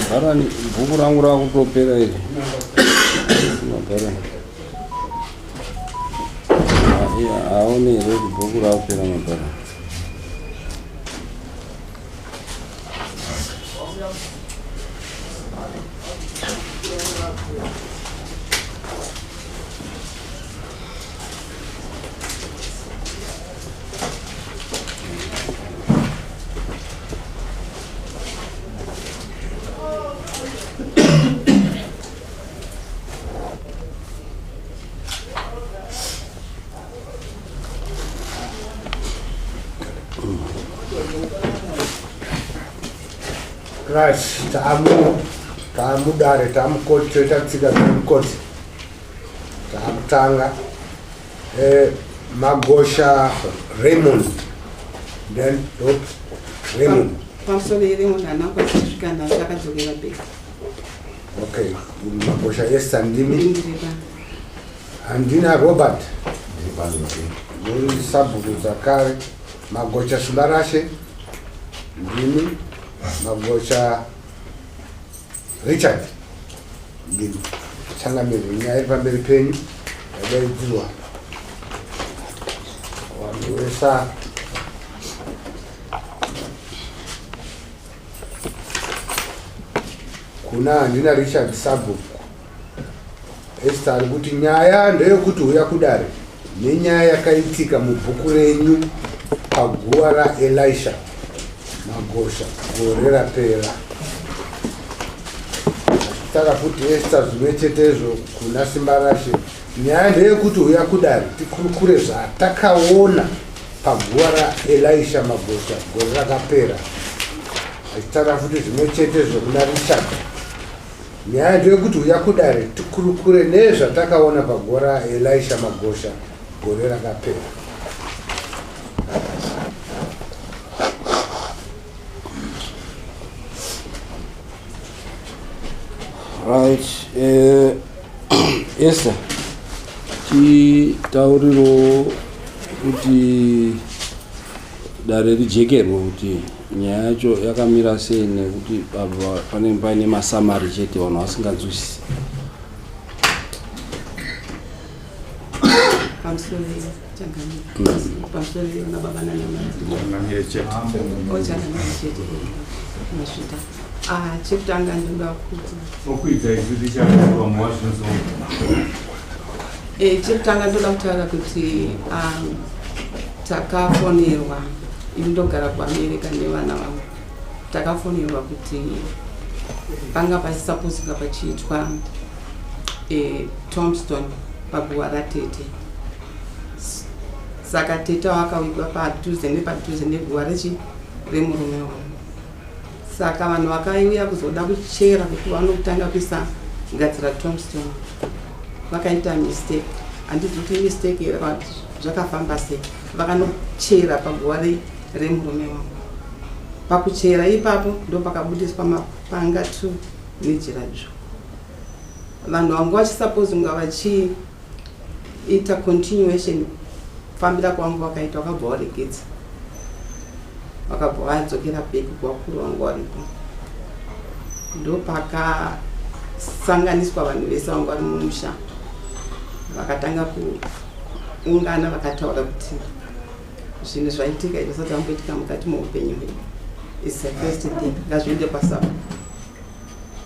Mabharani, bhuku rangu rakutopera iri. Mabharani. Aone here kuti bhuku rakupera mabharani. Right, taamu taamudare taamukoti toita tsika dzemukoti taakutanga eh, Magosha Raymond then oops, Raymond Pamusoro Raymond haana kukwanisa kusvika nhasi akadzokera back. Okay, Magosha Esther ndimi. Ndiri pano. Handina Robert. Muri sabhuku zvakare. Magocha Simbarashe ndimi. Magocha Richard ndimi. Changamire nyaya iri pamberi penyu yadaidzirwa wamuresa kuna handina Richard sabhuku Esther ari kuti nyaya ndeyekuti huya kudare nenyaya yakaitika mubhuku renyu paguva raElisha Magosha gore rapera. Achitaura futi Esther zvimwe chetezvo kuna Simbarashe. Nyaya ndeyekuti huya kudare tikurukure zvatakaona paguva raElisha Magosha gore rakapera. Achitaura futi zvimwe chetezvo kuna Richard. Nyaya ndeyekuti huya kudare tikurukure nezvatakaona pagora Elisha Magosha gore rakapera. Right, eh, Esther, titauriro kuti dare rijekerwe kuti nyaya yacho yakamira sei nekuti panenge paine masamari chete vanhu vasinganzwisisi ah, chekutanga ndinoda kuti okwidza izwi richaomwa zvinozo eh, chekutanga ndoda kutaura kuti um, Takafonerwa, ini ndogara kuAmerica nevana vangu. Takafonerwa kuti panga pasisapozika pachiitwa e, tombstone paguva ratete. Saka tete wakawigwa padhuze nepadhuze neguva rechi remurume wangu. Saka vanhu vakauya kuzoda kuchera kuti vanotanga kuisa gadzira tombstone vakaita mistake handizivi kuti mistake here kana kuti zvakafamba sei vakanochera paguva remurume wangu pakuchera ipapo ndo pakabudiswa mapanga two nejira dzvuku vanhu vangu vachisapose kunga vachiita continuation kufambira kwangu vakaita vakabva varegedza vakabva vadzokera back kuvakuru vangu varipo ndopakasanganiswa vanhu vese vangu vari mumusha vakatanga kuungana vakataura kuti zvinhu zvaitika izvo sati vamboitika mukati meupenyu hwedu is the first thing ngazviende kwasabhuku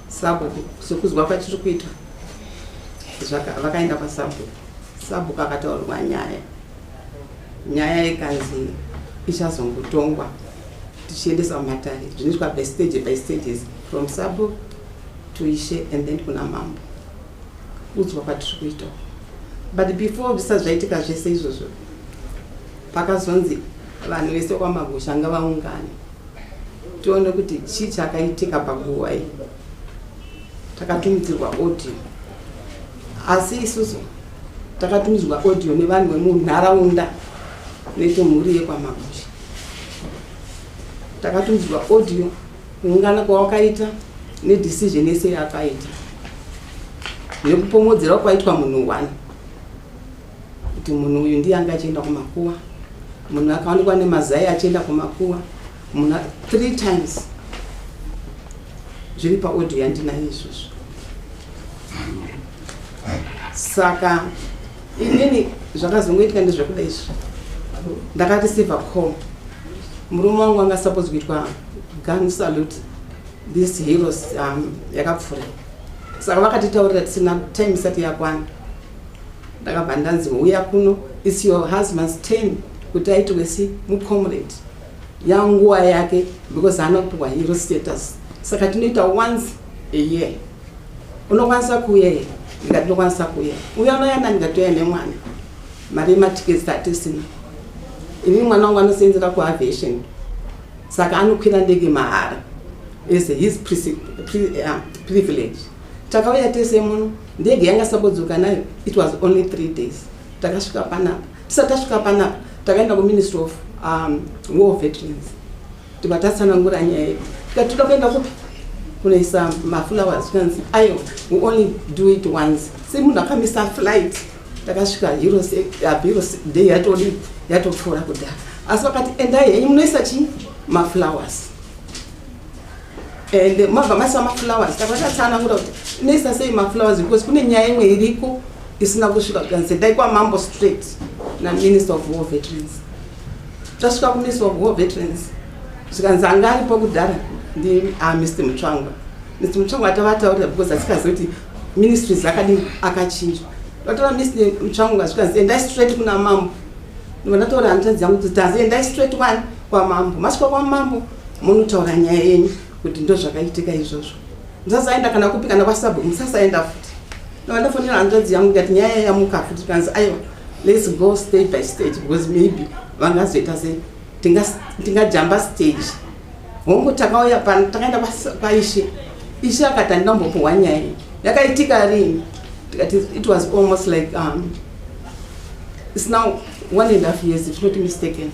sabhuku sekuzwa kwatiri kuita vakaenda kwasabhuku sabhuku akataurirwa nyaya nyaya ikanzi ichazongotongwa tichiendesa mumatare zvinoitwa by stage by stages from sabhuku to ishe and then kuna mambo kuudzwa kwatiri kuita but before zvisati zvaitika zvese izvozvo pakazonzi vanhu vese kwamagosha ngavaungane tione kuti chii chakaitika paguva iyi takatumidzirwa audio asi isusu takatumidzwa audio nevanhu vemunharaunda netomhuri yekwamagosha takatumidzwa audio kuungana kwawakaita nedecision yese yakaita nekupomodzera kwaitwa munhu one kuti munhu uyu ndiye anga achienda kumakuwa munhu akawanikwa nemazai achienda kumakuwa munhu three times Zviri paaudio yandinayo izvozvo. Saka inini zvakazongoitika ndezvekuda izvi. Ndakareceiva call, murume wangu anga suppose kuitwa gun salute this heroes yakapfuura. Saka vakatitaurira tisina time, isati yakwana. Ndakabva ndanzi, "Uya kuno, it's your husband's turn kuti aitwe si mucomrade, yanguva yake, because haana kupiwa hero status. Saka tinoita once a year. Unokwanisa kuuya here?" Ndikati, "Ndinokwanisa kuuya." "Uya unoyana?" Ndikati, "Uya nemwana, mari yematiketi hatisina." Inini mwana wangu anosenzera kuaviation, saka anokwira ndege mahara as his privilege. Takauya tese muno. Ndege yanga sabodzoka nayo, it was only 3 days. Takasvika panapa. Tisati tasvika panapa, takaenda kuMinistry of War Veterans, tibva tatsanangura nyaya yedu. Tikati toda kuenda kupi kunoisa maflowers. Tikanzi, "Aiwa, we only do it once." Semunhu akamisa flight, takasvika Heroes Day yatodi yatopfuura kudhara. Asi vakati, "Endai henyu munoisa chii maflowers." And mabva maisa maflowers. Takava tatsanangura kuti inoisa sei maflowers, because kune nyaya imwe iriko isina kusvika. Tikanzi, "Endai kwamambo straight naMinister of War Veterans." Tasvika kuMinister of War Veterans, zvikanzi anga aripo kudhara ndi Mr Mutsvangwa. Mr Mutsvangwa tavataurira, because asikazivi kuti ministries akadini akachinjwa. Vataura Mr Mutsvangwa, zvikanzi, "Endai straight kuna mambo." Ndobva ndataura hanzvadzi yangu kuti tazi endai straight one kwamambo. Masvika kwamambo, munotaura nyaya yenyu kuti ndo zvakaitika izvozvo. Musasaenda kana kupi, kana kwasabhuku musasaenda futi. Ndobva ndafonera hanzvadzi yangu ndikati, "Nyaya yamuka futi." Tikanzi, "Aiwa, let's go stage by stage, because maybe vangazoita sei, tingajamba stage." Hongu, takauya pano, takaenda kwaishe. Ishe akati, "Handinambopuhwa nyaya iyi. Yakaitika rini?" Tikati, "It was almost like it's now 1.5 years, if not mistaken."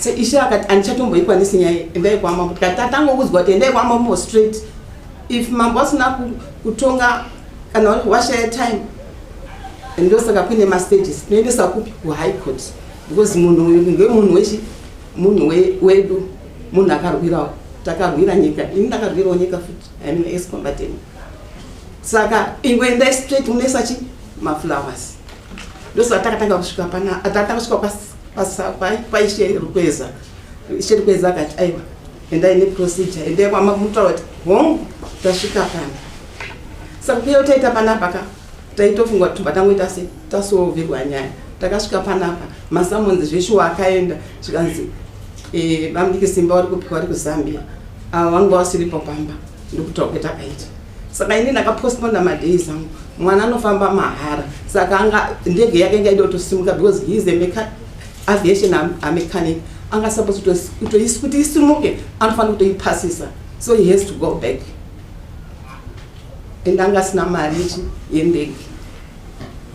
So ishe akati, "Handichatomboikwanisi nyaya, endai kwamambo." Tikati, "Tatangokudzwa kuti endai kwamambo straight. If mambo asina kutonga kana washaya time, ndosaka kune mastages. Tinoendesa kupi? Kuhigh court, because munhu uyu ngemunhu wechi munhu wedu, munhu akarwirawo. Takarwira nyika. Ini ndakarwirawo nyika futi. I mean, ex combatant. Saka ingoendai straight, munoisa chi maflowers." Ndosaka takatanga kusvika pana, takatanga kusvika kwaishe Rukweza. Ishe Rukweza akati, "Aiwa, endai neprocedure, endai kwamutaura kuti hongu, tasvika pano." Saka kuya taita panapa ka, taitofunga kuti tobva tangoita se tasolverwa nyaya. Takasvika panapa, masummons zveshuwa akaenda. Zvikanzi, "Vamudiki Simba vari kupiwa, vari kuZambia, ava vanga vasiripo pamba." Ndokutaura kwetakaita. Saka ini ndakapostponda madays angu. Mwana anofamba mahara, saka anga ndege yake inga ida kutosimuka, because he is a aviation a mechanic. Anga suppose kuti isimuke, anofanira kutoipasisa, so he has to go back, and anga asina mari ichi yendege.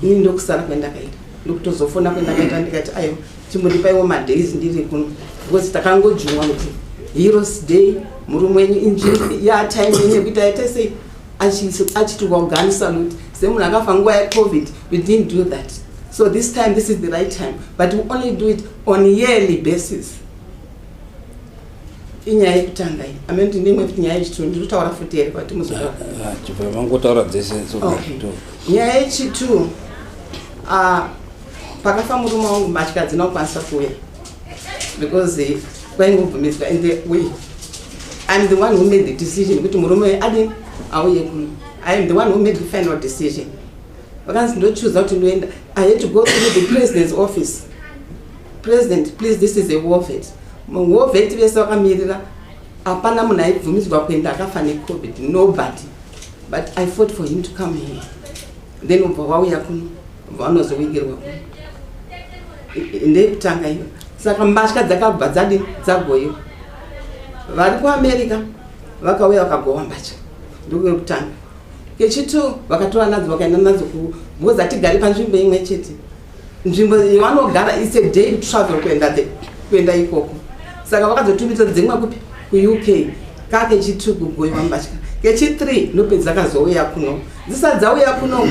Ini ndokusara kwendakaita, ndokutozofona kwendakaita, ndikati, "Aiwa, chimbondipaiwo madays ndiri kuno, because takangojumwa kuti Heroes Day, murume wenyu yatime yenyu yekuita yaita sei achitirwa gun salute. Semunhu akafa nguva yeCovid, we didn't do that. So this time, this is the right time, but we only do it on yearly basis." Inyaya yekutanga iyi. Amene ndimwe futi nyaya yechitu ndiri kutaura futi here kwati muzotaura? Ah, chibva mangotaura dzese. Okay. Nyaya yechitu, pakafa murume wangu, mbatya hadzina kukwanisa kuuya because kwaingobvumidzwa. And the way, I'm the one who made the decision kuti murume adi auye kuno. I am the one who made the final decision. Vakanzi ndochuza kuti ndoenda. I had to go through the president's office. "President, please, this is a war vet." War vet vese vakamirira. Hapana munhu aibvumidzwa kuenda akafa neCovid, nobody. But I fought for him to come here. Then ubva wauya kuno, ubva vanozowigirwa kuno. Ndeyekutanga iyo. Saka mbatya dzakabva dzadi dzagoyiwa. Vari kuAmerica vakauya vakagowa mbatya, ndokwekutanga. Kechitu, vakatora nadzo, vakaenda nadzo ku, because hatigari panzvimbo imwe chete. Nzvimbo yavanogara is a day travel kuenda ikoko. Saka vakazotumidza dzimwe kupi? KuUK. Kakechitu kugoyiwa mbatya. Kechi3, ndopedzi dzakazouya kuno. Dzisati dzauya kuno,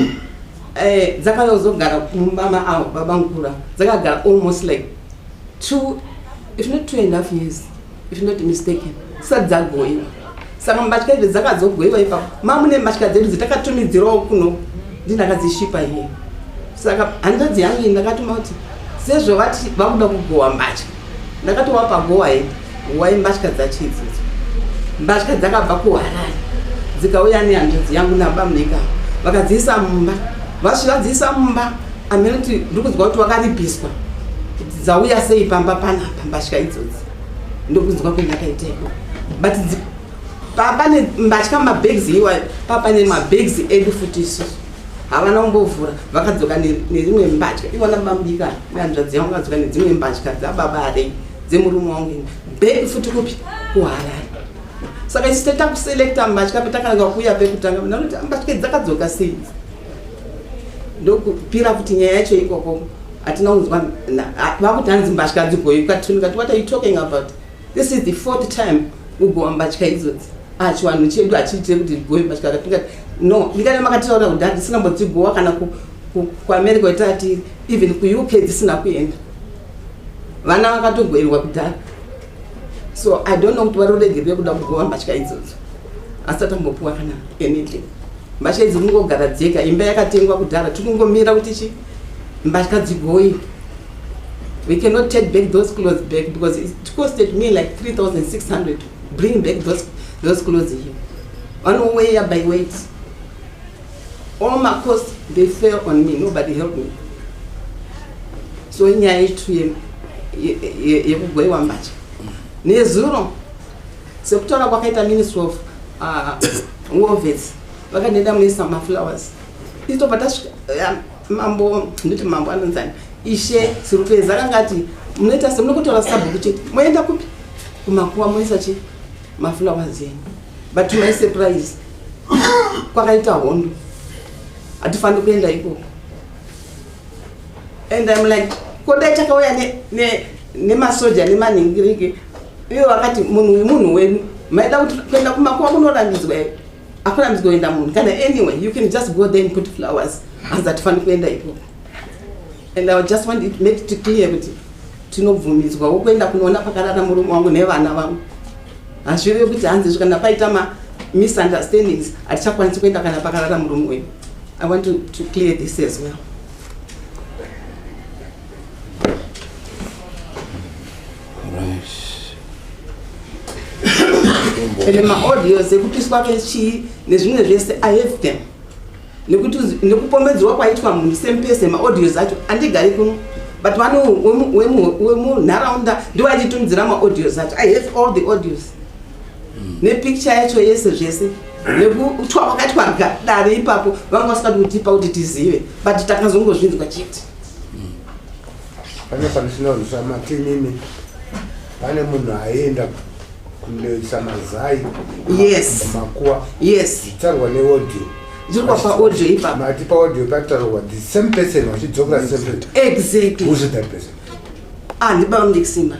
dzakauya kuzogara mumba maavo baba mukuru. Dzakagara almost like 2, if not 2.5 years, if not mistaken, dzisati dzagoyiwa. Saka mbatya idzi dzakadzogoiwa ipapo, mamune mbatya dzedu dzitakatumidzirawo kuno, ndindakadzishipa iye. Saka hanzvadzi yangu iyi ndakatuma kuti sezvo vati vakuda kugowa mbatya, ndakatovapa gowa hedu wai mbatya dzacho idzodzo. Mbatya dzakabva kuHarare dzikauya nehanzvadzi yangu nabamnika, vakadziisa mumba. Vasvika vadziisa mumba, amene kuti ndiri kunzwa kuti wakaripiswa kuti dzauya sei pamba panapa mbatya idzodzi, ndokunzwa kwendakaita ikoko. But pane mbatya mabags iwayo, papane mabags edu futi isusu havana kumbovhura, vakadzoka nerimwe mbatya ivona bamudika nehanzvadzi yangu vakadzoka nedzimwe mbatya dzababa arei dzemurume wangu ini bag futi kupi kuHarare. Saka isu takuselekta mbatya petakananga kuuya pekutanga, ndakuti mbatya dzakadzoka sei, ndokupira kuti nyaya yacho ikoko hatina kunzwa vakuti hanzi mbatya dzigoikwa. Tikati what are you talking about? This is the fourth time kugowa mbatya idzodzi. Chivanhu chedu hachiitire kuti gowe mbatya. Tikati no, ndikane makataura kuti handisina mbodzigowa kana kuAmerica itati, even kuUK dzisina kuenda, vana vakatogoerwa kudhara. So I don't know kuti vari kuregerere kuda kugowa mbatya idzodzo, asi tatambopuwa kana anything. Mbatya idzi kungogara dzega, imba yakatengwa kudhara, tikungomira kuti chi mbatya dzigoiwe. We cannot take back those clothes back because it costed me like 3600 to bring back those clothes here. Vanoweya by weight. All my costs, they fell on me. Nobody helped me. So inyaya yetu yekugoiwa mbatya nezuro, sekutaura kwakaita Ministry of War Vets, vakanenda muisa maflowers. Itobva tasvika, mambo, nditi mambo anonzani, Ishe Sirupezi akangati munoita semunokutora sabhuku chete, moenda kupi kumakuwa moisa chi maflowers enyu. But to my surprise kwakaita hondo, hatifaniri kuenda ikoko. And I'm like, kodai takauya nemasoja nemanhingiriki, ivo vakati munhu uyu munhu wedu, maida kuti kuenda kumakuwa kunorambidzwa here? Akurambidzwa kuenda munhu kana. Anyway, you can just go there and put flowers. Hanzi hatifaniri kuenda ikoko. And I just want it made it clear kuti tinobvumidzwawo kuenda kunoona pakarara murume wangu nevana vangu. Hazvirevi kuti hanzi kana paita ma-misunderstandings hatichakwanisi kuenda kana pakarara murume wedu. I want to clear this as well. Right. Ende maaudios ekupiswa kechii nezvimwe zvese, I have them, nekuti nekupomedzwa kwaitwa munhu same person, maaudios acho andigari kuno, but vano wemunharaunda ndivo achitumidzira maaudios acho. I have all the audios nepicture yacho yese zvese, nekutwa kwakaitwa dare ipapo, vanga vasingadi kutipa kuti tizive, but takazongozvinzwa chete. Pane pandisina matinini, pane munhu aienda kunoisa mazai kumakuwa. Yes. Zvitarwa neaudio. Zviri pa audio ipapo. Mati paaudio pataurwa the same person vachidzokera same person. Exactly. Who's that person? Ah, ndibaba Mudikisimba.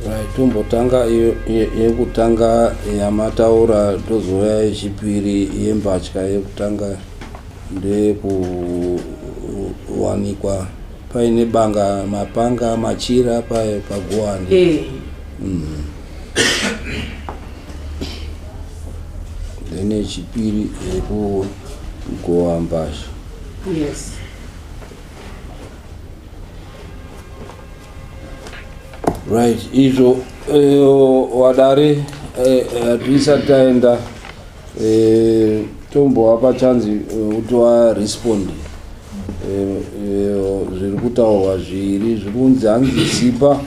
Right, tombotanga yekutanga yamataura, tozouya yechipiri yembatya. Yekutanga ndeyekuwanikwa paine banga, mapanga, machira paguwani. Eh. Then yechipiri yekugowa mbatya. Yes. Right, izvo wadare, hatisati taenda, tombovapa chance kuti varespond zviri kutaurwa zviri kunzi hanzi Simba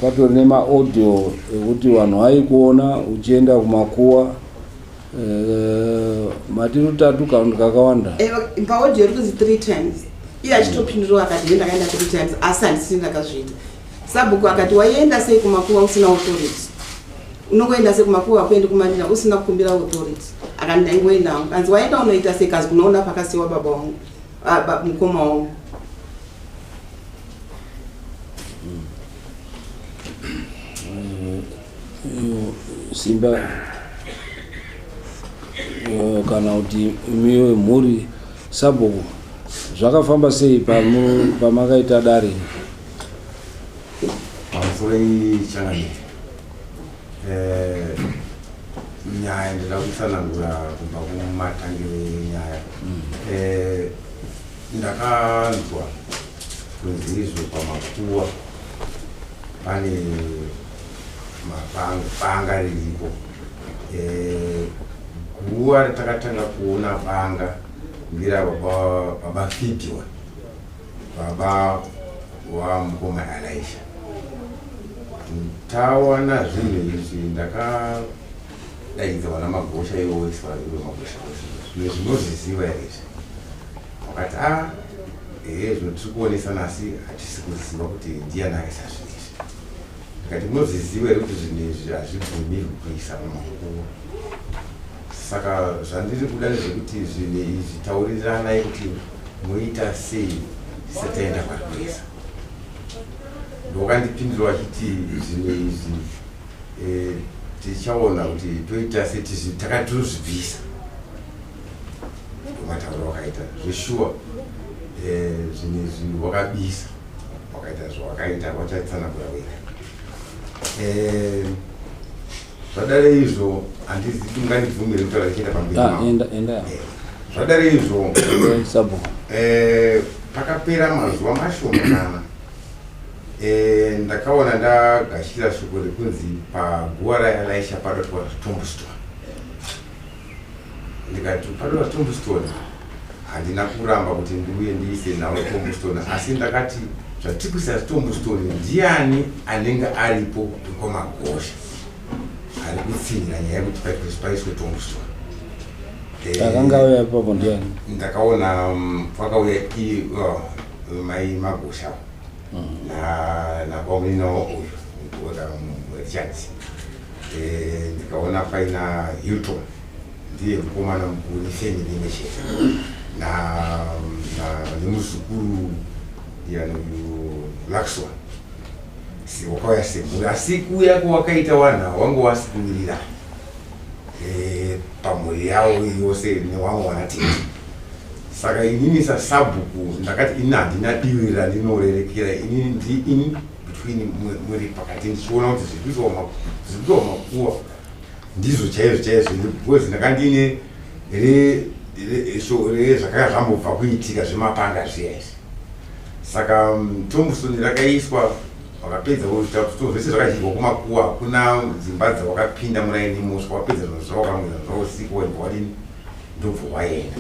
patori nemaaudio ekuti vanhu vaikuona uchienda kumakuwa, matiri tatu kana kakawanda. Paaudio iri kunzi three times. Iye achitopindurawo akati he, ndakaenda three times, asi handisini ndakazviita. Sabhuku akati waienda sei kumakuva usina authority? Unongoenda sei kumakuva kuendi kumanira usina kukumbira authority? Akati ndaingoendawo. Kanzi waenda unoita sei? Kazi kunoona pakasiyiwa baba wangu, mukoma wangu. Iyo Simba, kana kuti miwe mhuri sabhuku. Zvakafamba sei pamakaita dare? Pamusoro ichangamire, nyaya ndinoda kutsanangura kubva kumatangiro enyaya. Ndakanzwa kunzi izvo pamakuva pane banga riripo. Guva ratakatanga kuona banga ndera baba Fidiwa, baba wamukoma Elisha. Tawana zvinhu izvi, ndakadaidza vana magosha iwo ivo magosha, zvimwe zvinozviziva here izvi? Wakati, a ehe, zvino tiri kuonesana, asi hatisi kuziva kuti ndiani akaisa zvinhu izvi. Ndikati, munozviziva here kuti zvinhu izvi hazvibvumirwi kuisa mumakuva? Saka zvandiri kuda ndezvekuti zvinhu izvi tauriranai kuti moita sei tisati taenda kwarikuisa. Ndokandipindura vachiti zvinhu izvi tichaona kuti toita sei, takati tozvibvisa. Ndomatauro wakaita zveshuwa. Zvinhu izvi wakabisa, wakaita zvawakaita, wachatsanangura wega. Zvadare izvo, handizi ungandibvumire kutaura ndichienda pamberi? Ah, enda, enda. Zvadare izvo, Enda, sabhuku. Pakapera mazuva mashomanana, ndakaona ndagashira shoko rekunzi paguva raElisha padatwa tombstone. Ndikati padatwa tombstone, handina kuramba kuti ndiuye ndiise nawo tombstone, asi ndakati zvatiri kuisa tombstone, ndiani anenge aripo wekwamagosha ari kutsinhira nyaya yekuti paiswe tombstone? Akanga auya ipapo ndiani? Ndakaona pakauya mai Magosha nabamunina uyu Richard. Ndikaona paina Hilton, ndiye mukomana mukuru nefamily imwe chete, nemuzukuru ndiani uyu, Luxon. Wakauya semhuri, asi kuuya kwawakaita wanhu wange wasikuwirira pamhuri yavo yose nevamwe vanatete. Saka inini sasabhuku ndakati ini handina divi randinorerekera, inini ndi in between, muri pakati, ndichiona kuti zviri kuitwa makuva ndizvo chaizvo chaizvo, because ndanga ndine zvakanga zvambobva kuitika zvemapanga zviya izvi. Saka tombstone rakaiswa, vakapedza zvese zvakadyiwa kumakuva. Hakuna dzimba dzawakapinda muraini moswa, wapedza zvinhu zvavo, wakarongedza zvavo usiku, waibva wadini, ndobva waenda.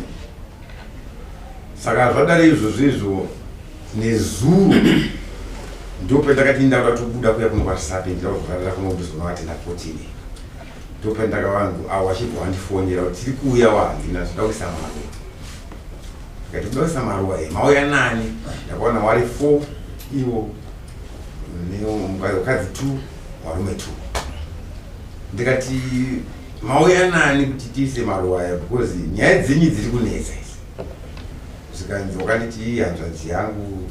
Saka zvadare izvozvo izvo, nezuro ndopendakati ndauda tobuda kuya kuno kwaRusape, ndida kuzorarira kuno kuzona vatenda 14. Ndopendakavanhu avo vachibva vandifonera kuti tiri kuuya, wahandina zvoda kuisa maruva. Ndikati kuda kuisa maruva, e mauya nani? Ndakaona wari 4 ivo, nemukadzi 2, varume 2. Ndikati mauya nani kuti tiise maruva aya, because nyaya dzenyu dziri kunetsa idzi? Zvikanzi wakanditi ii hanzvadzi yangu.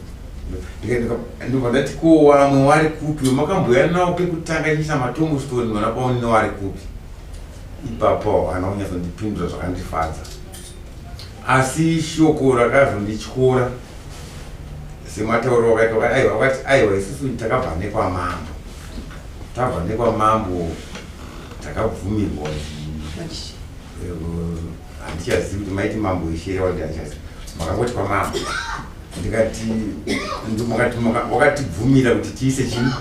Ndobva ndati ko wamwe wari kupi wemakamboya nawo pekutanga chiisa matombstone, vana paunine wari kupi? Ipapo haana kunyatsondipindura zvakandifadza, asi shoko rakazondityora sematauro wakaita wakati aiwa, wakati aiwa, isusu takabva nekwamambo, tabva nekwamambo, takabvumirwa. Handichazivi kuti maiti mambo ishere wandi, handichazivi, makangoti kwamambo. Ndikati wakatibvumira kuti tiise chii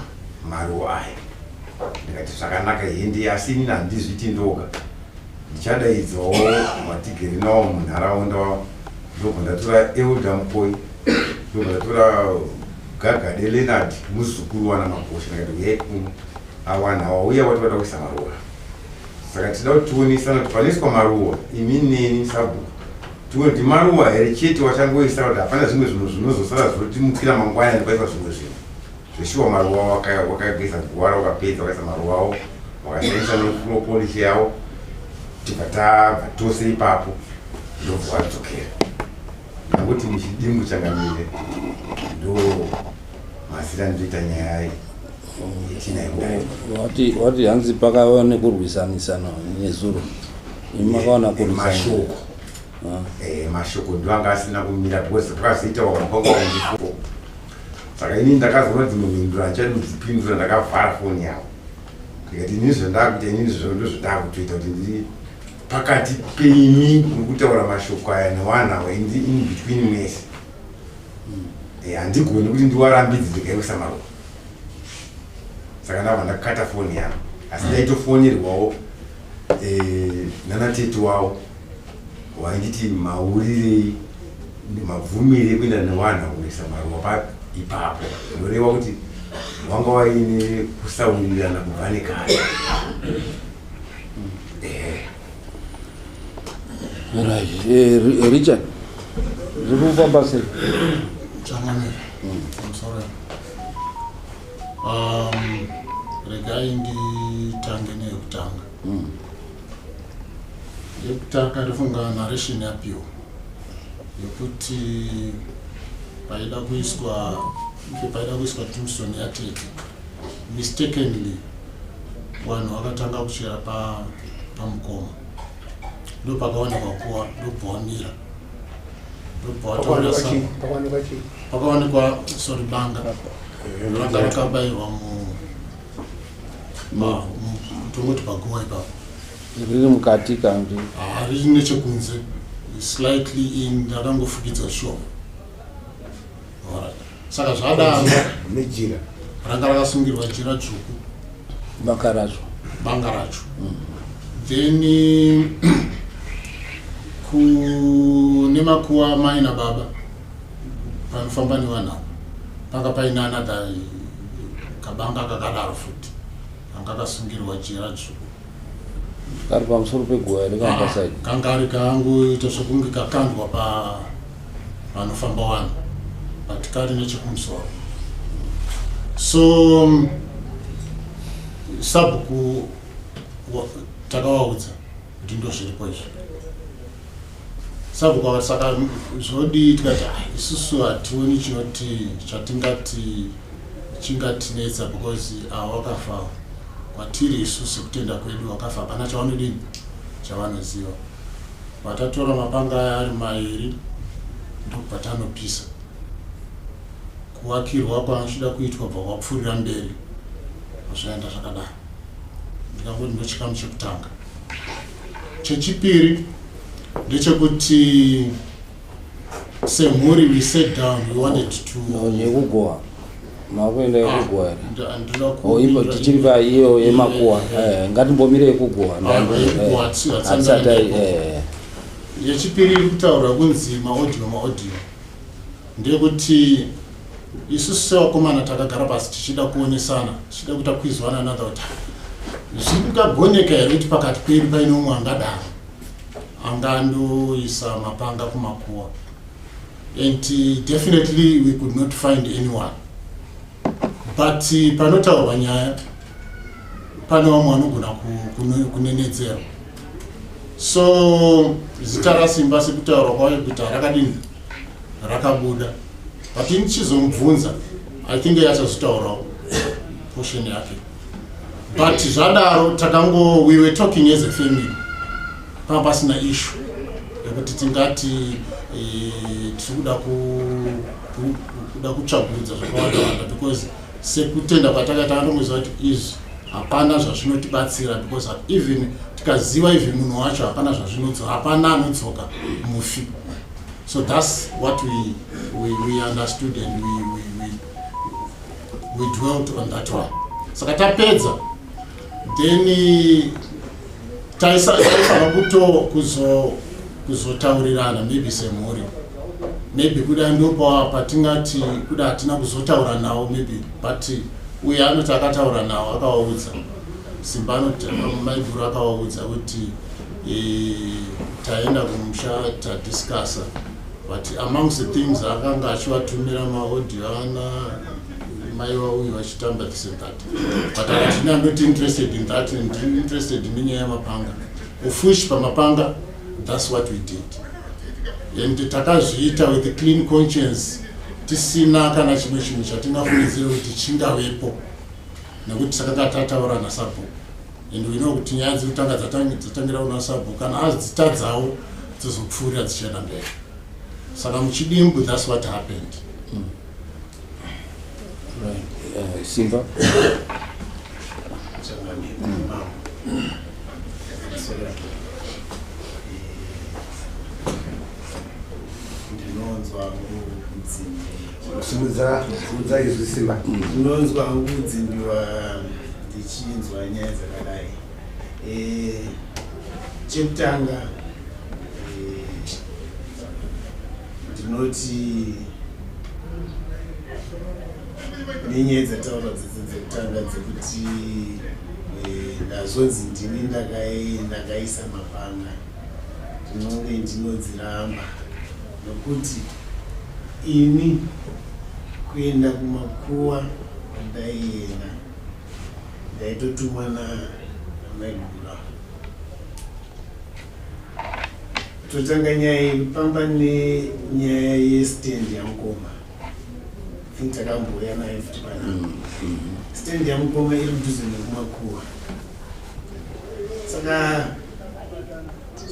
maruva aya. Ndikati zvakanaka hende, asi inini handizviti ndoga, ndichadaidzawo matigeri nawo munharaunda. Ndobva ndatora Elder Mukoi, ndobva ndatora Gagade Leonard, muzukuru wana Magosha. Ndakati uyai kuno, awanhu awauya wati vada kuisa maruva, saka tida kuti tionesana kuti panoiswa maruva imi neni sabhuku tione kuti maruva here chete wachangoisa, kuti hapana zvimwe zvinhu zvinozosara zvotimukira mangwana ndikwaiswa zvimwe zvinhu. Zveshuwa maruva wakageza guwara, wakapedza, wakaisa maruva avo, wakashandisa nefloor polish yavo, tibva tabva tose ipapo, ndobva wadzokera. Ndanguti muchidimbu changamire, ndo masira ndinoita nyaya yetinayo kudai. Wati hanzi pakava nekurwisanisana nezuro, imi makaona kurwisana? Mashoko. Mashoko ndo anga asina kumira because pakazoita wamupanga wandifo. Saka ini ndakazoona dzimwe mhinduro handichadi kudzipindura, ndakavhara foni yavo ndikati ini zvandakuita, inini ndozvandakutoita kuti ndiri pakati penyu muri kutaura mashoko aya nevanhu ava, indi in between mese. Handigoni kuti ndiwarambidze ndikaisa maruva. Saka ndabva ndakata foni yangu, asi ndaitofonerwawo nanatete wavo wainditi maurirei, mabvumirei kuenda nevanhu kunoisa maruva ipapo, zvinoreva kuti wanga waine kusawirirana kubva nekare. Right. Richard, zviri kufamba sei? Changamire, pamusoro, regai nditange neyekutanga. Yekutanga ndofunga narration yapiwa yekuti paida kuiswa tombstone yatete, mistakenly vanhu vakatanga kuchera pamukoma, ndo pakaonekwa kuwa, ndobva wamira, ndobva wataura. Pakawanikwa chii? Pakaonekwa, sorry, banga ranga rakabayiwa tongoti paguva ipapo. Riri mukati kandi? Ah, riri nechekunze, slightly in, rakangofukidza shoma. Alright. Saka zvadaro nejira. Ranga rakasungirwa jira dzvuku. Banga racho. Banga racho. Then kune makuva mai nababa panofamba nevanhu ava, panga paine another kabanga kakadaro futi, kanga kasungirwa jira dzvuku. Kari pamusoro peguva here kana paside? Kanga ari kangoita sokunge kakandwa panofamba vanhu, but kari nechekumusoro. So sabhuku takavaudza kuti ndo zviripo izvi. Sabhuku vakati saka zvodii? Tikati, "Ah, isusu hationi chinoti chatingati chingatinetsa because ava wakafa kwatiri isusu sekutenda kwedu wakafa, hapana chavanodini, chavanoziva." Vatatora mapanga aya ari mairi, ndokubva tanopisa. Kuvakirwa kwaanochida kuitwa bva kwapfuurira mberi, zvaenda zvakadaro. Ndikangoti ndochikamu chekutanga. Chechipiri ndechekuti semhuri we sat down, we wanted to No, yekugoa, makuenda yekugoa here? Ndinoda Oh, ipo tichiri paiyo yemakuwa. Ngatimbomire yekugoa. Ah, yekugoa, hatisati hatisati taenda. Yechipiri iri kutaurwa kunzi maaudio, maaudio ndeyekuti isusu sevakomana takagara pasi tichida kuonesana, tichida kuita quiz one another kuti zvingagoneka here kuti pakati pedu paine umwe angadaro angandoisa mapanga kumakuwa, and definitely we could not find anyone. But panotaurwa nyaya pane vamwe vanogona kunenedzerwa. So zita raSimba sekutaurwa kwayo kuti rakadini, rakabuda, but ini tichizomubvunza, I think achazotaurawo portion yake. But zvadaro takango, we were talking as a family, panga pasina issue yekuti tingati tiri kuda kuda kutsvagurudza zvakawanda wanda, because sekutenda kwatakaita takanongoziva kuti izvi hapana zvazvinotibatsira, because even tikaziva even munhu wacho hapana zvazvinodzoka, hapana anodzoka mufi. So that's what we understood and we dwelt on that one. Saka tapedza, then taifanira kuto kuzotaurirana maybe semhuri, maybe kuda ndopa patingati kuda hatina kuzotaura nawo maybe, but uye anoti akataura nawo, akavaudza. Simba anoti maiguru akavaudza kuti taenda kumusha, tadiscussa, but amongst the things akanga achivatumira maaudio ana mai vauyu vachitamba this and that, but akati I'm not interested in that, ndiri interested nenyaya yamapanga, of which pamapanga that's what we did, and takazviita with a clean conscience, tisina kana chimwe chinhu chatingafungidzire kuti chingavepo, nekuti takanga tataura nasabhuku, and we know kuti nyaya dzekutanga dzatangira kuna sabhuku, kana adzitadzawo. Dzozopfuurira dzichienda mberi. Saka muchidimbu, that's what happened. Right. Simba. Ndinonzwa kudzimbiwa. Simudza, simudza izwi, Simba. Ndinonzwa kudzimbiwa ndichinzwa nyaya dzakadai. Chekutanga, ndinoti nenyaya dzataurwa dzese dzekutanga dzekuti ndazonzi ndini ndakaisa mapanga, ndinonge ndinodziramba, nokuti ini kuenda kumakuwa kwandaienda ndaitotumwa namaiguru. Totanga nyaya yekupamba nenyaya yestand yamukoma. Think takambouya nayo futi panapa. Stand yamukoma iri kudhuze nekumakuwa, saka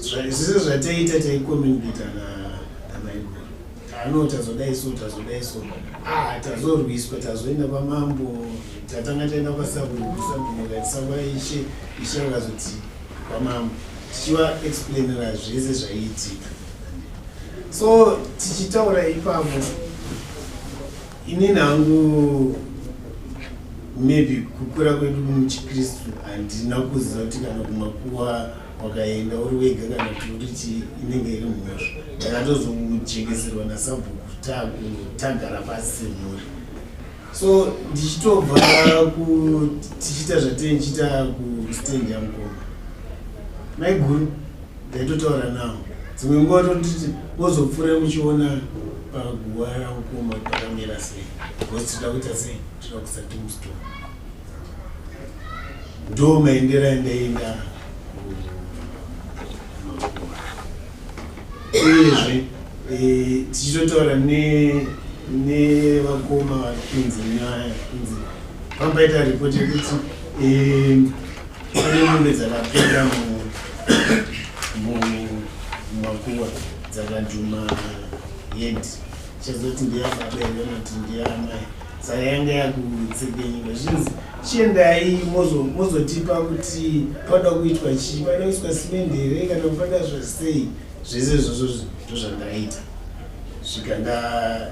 zvese zvataita taicommunicata namaiguru. Tano tazodai so, tazodai so, ah, tazorwiswa, tazoenda kwamambo, tatanga taenda kwasabhuku, sabhuku akatisa kwaishe, ishe vakazoti kwamambo, tichiva explainera zvese zvaiitika. So tichitaura ipapo, inini hangu maybe kukura kwedu muchiKristu handina kuziva kuti kana kumakuwa wakaenda uri wega kana kuti uri chi inenge iri mhosva. Ndakatozokujekeserwa nasabhuku tagara pasi semhuri. So ndichitobva tichiita zvatee ndichiita kustand yamukoma maiguru, ndaitotaura nawo dzimwe nguva, totiti mozopfuura muchiona paguva ramukoma pakamira sei, because tinoda kuita sei, tinoda kuisa tombstone. Ndo maendero andaenda kumakuva. Uyezve tichitotaura nevakoma vari kunzi nyaya kunzi pambaita ripoti yekuti pane mombe dzakapinda mumakuva dzakadhuma head, chazoti ndeyababa here kana kuti ndeyamai, saka yanga yakutsekenyika. Zvinzi chiendai mozotipa kuti pada kuitwa chii, pada kuiswa simendi here kana pada zvasei. Zvese izvozvo ndozvandaita svika nda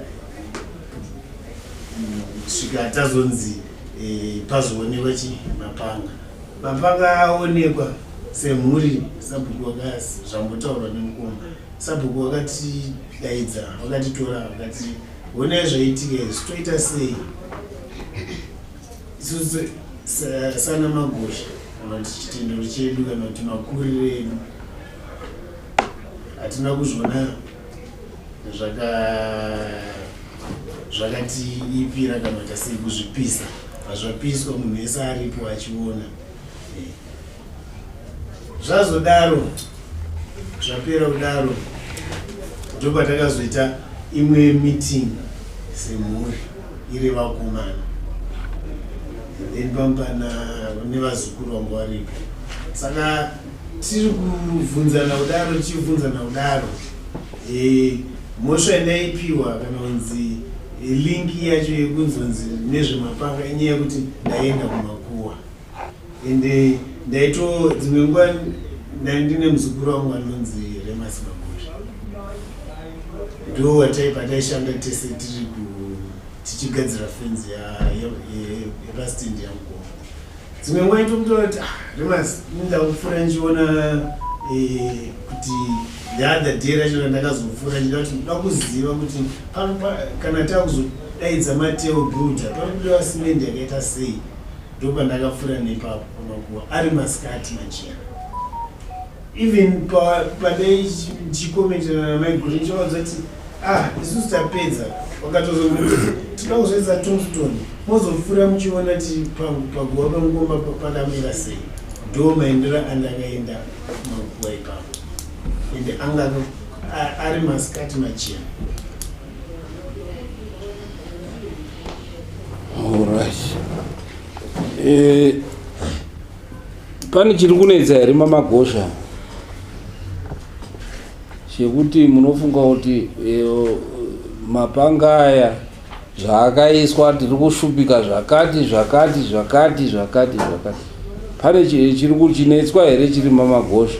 svika tazonzi pazoonekwa chi mapanga. Mapanga aonekwa, semhuri sabhuku wakasi zvambotaurwa nemukoma, sabhuku wakatidaidza, vakatitora, vakati honai zvaitika izvi, toita sei isusu sana Magosha, kana kuti chitendero chedu, kana kuti makuriro edu, hatina kuzviona zvakatiipira kana kuti sei kuzvipisa. Hazvapiswa, munhu wese aripo achiona. Zvazodaro, zvapera kudaro, ndopatakazoita imwe meeting semhuri iri vakomana, then pamupana nevazukuru vangu varipo. Saka tiri kubvunzana kudaro, tichibvunzana kudaro, mhosva yandaipiwa kana kunzi link yacho yekunzonzi nezvemapanga inyaya yekuti ndaenda kumakuwa. Ende ndaito dzimwe nguva ndandine muzukuru wangu anonzi Remas Magosha, ndo pataishanda tese tiri tichigadzira fenzi yepastendi yamukoma. Dzimwe nguva itomutora kuti, ah, Remas, ndakupfuura ndichiona kuti the other day racho randakazopfuura ndichida kuti ndoda kuziva kuti kana takuzodaidza mateo builder pari kudiwa simendi yakaita sei. Ndopandakapfuura nepapo pamakuva ari masikati machena. Even pandai ndichikomenterana namaiguru ndichivaudza kuti, ah, isusu tapedza, wakatozokuti tinoda kuzoisa tombstone, mozopfuura muchiona ti paguva pamukoma pakamira sei. Ndo maendero andakaenda kumakuva ipapo, ende anga ari masikati machena. Alright. Pane chiri kunetsa here maMagosha? chekuti munofunga kuti eh, mapanga aya zvaakaiswa tiri kushupika zvakati zvakati zvakati zvakati zvakati pane chiri kuchinetswa here chiri mamagosha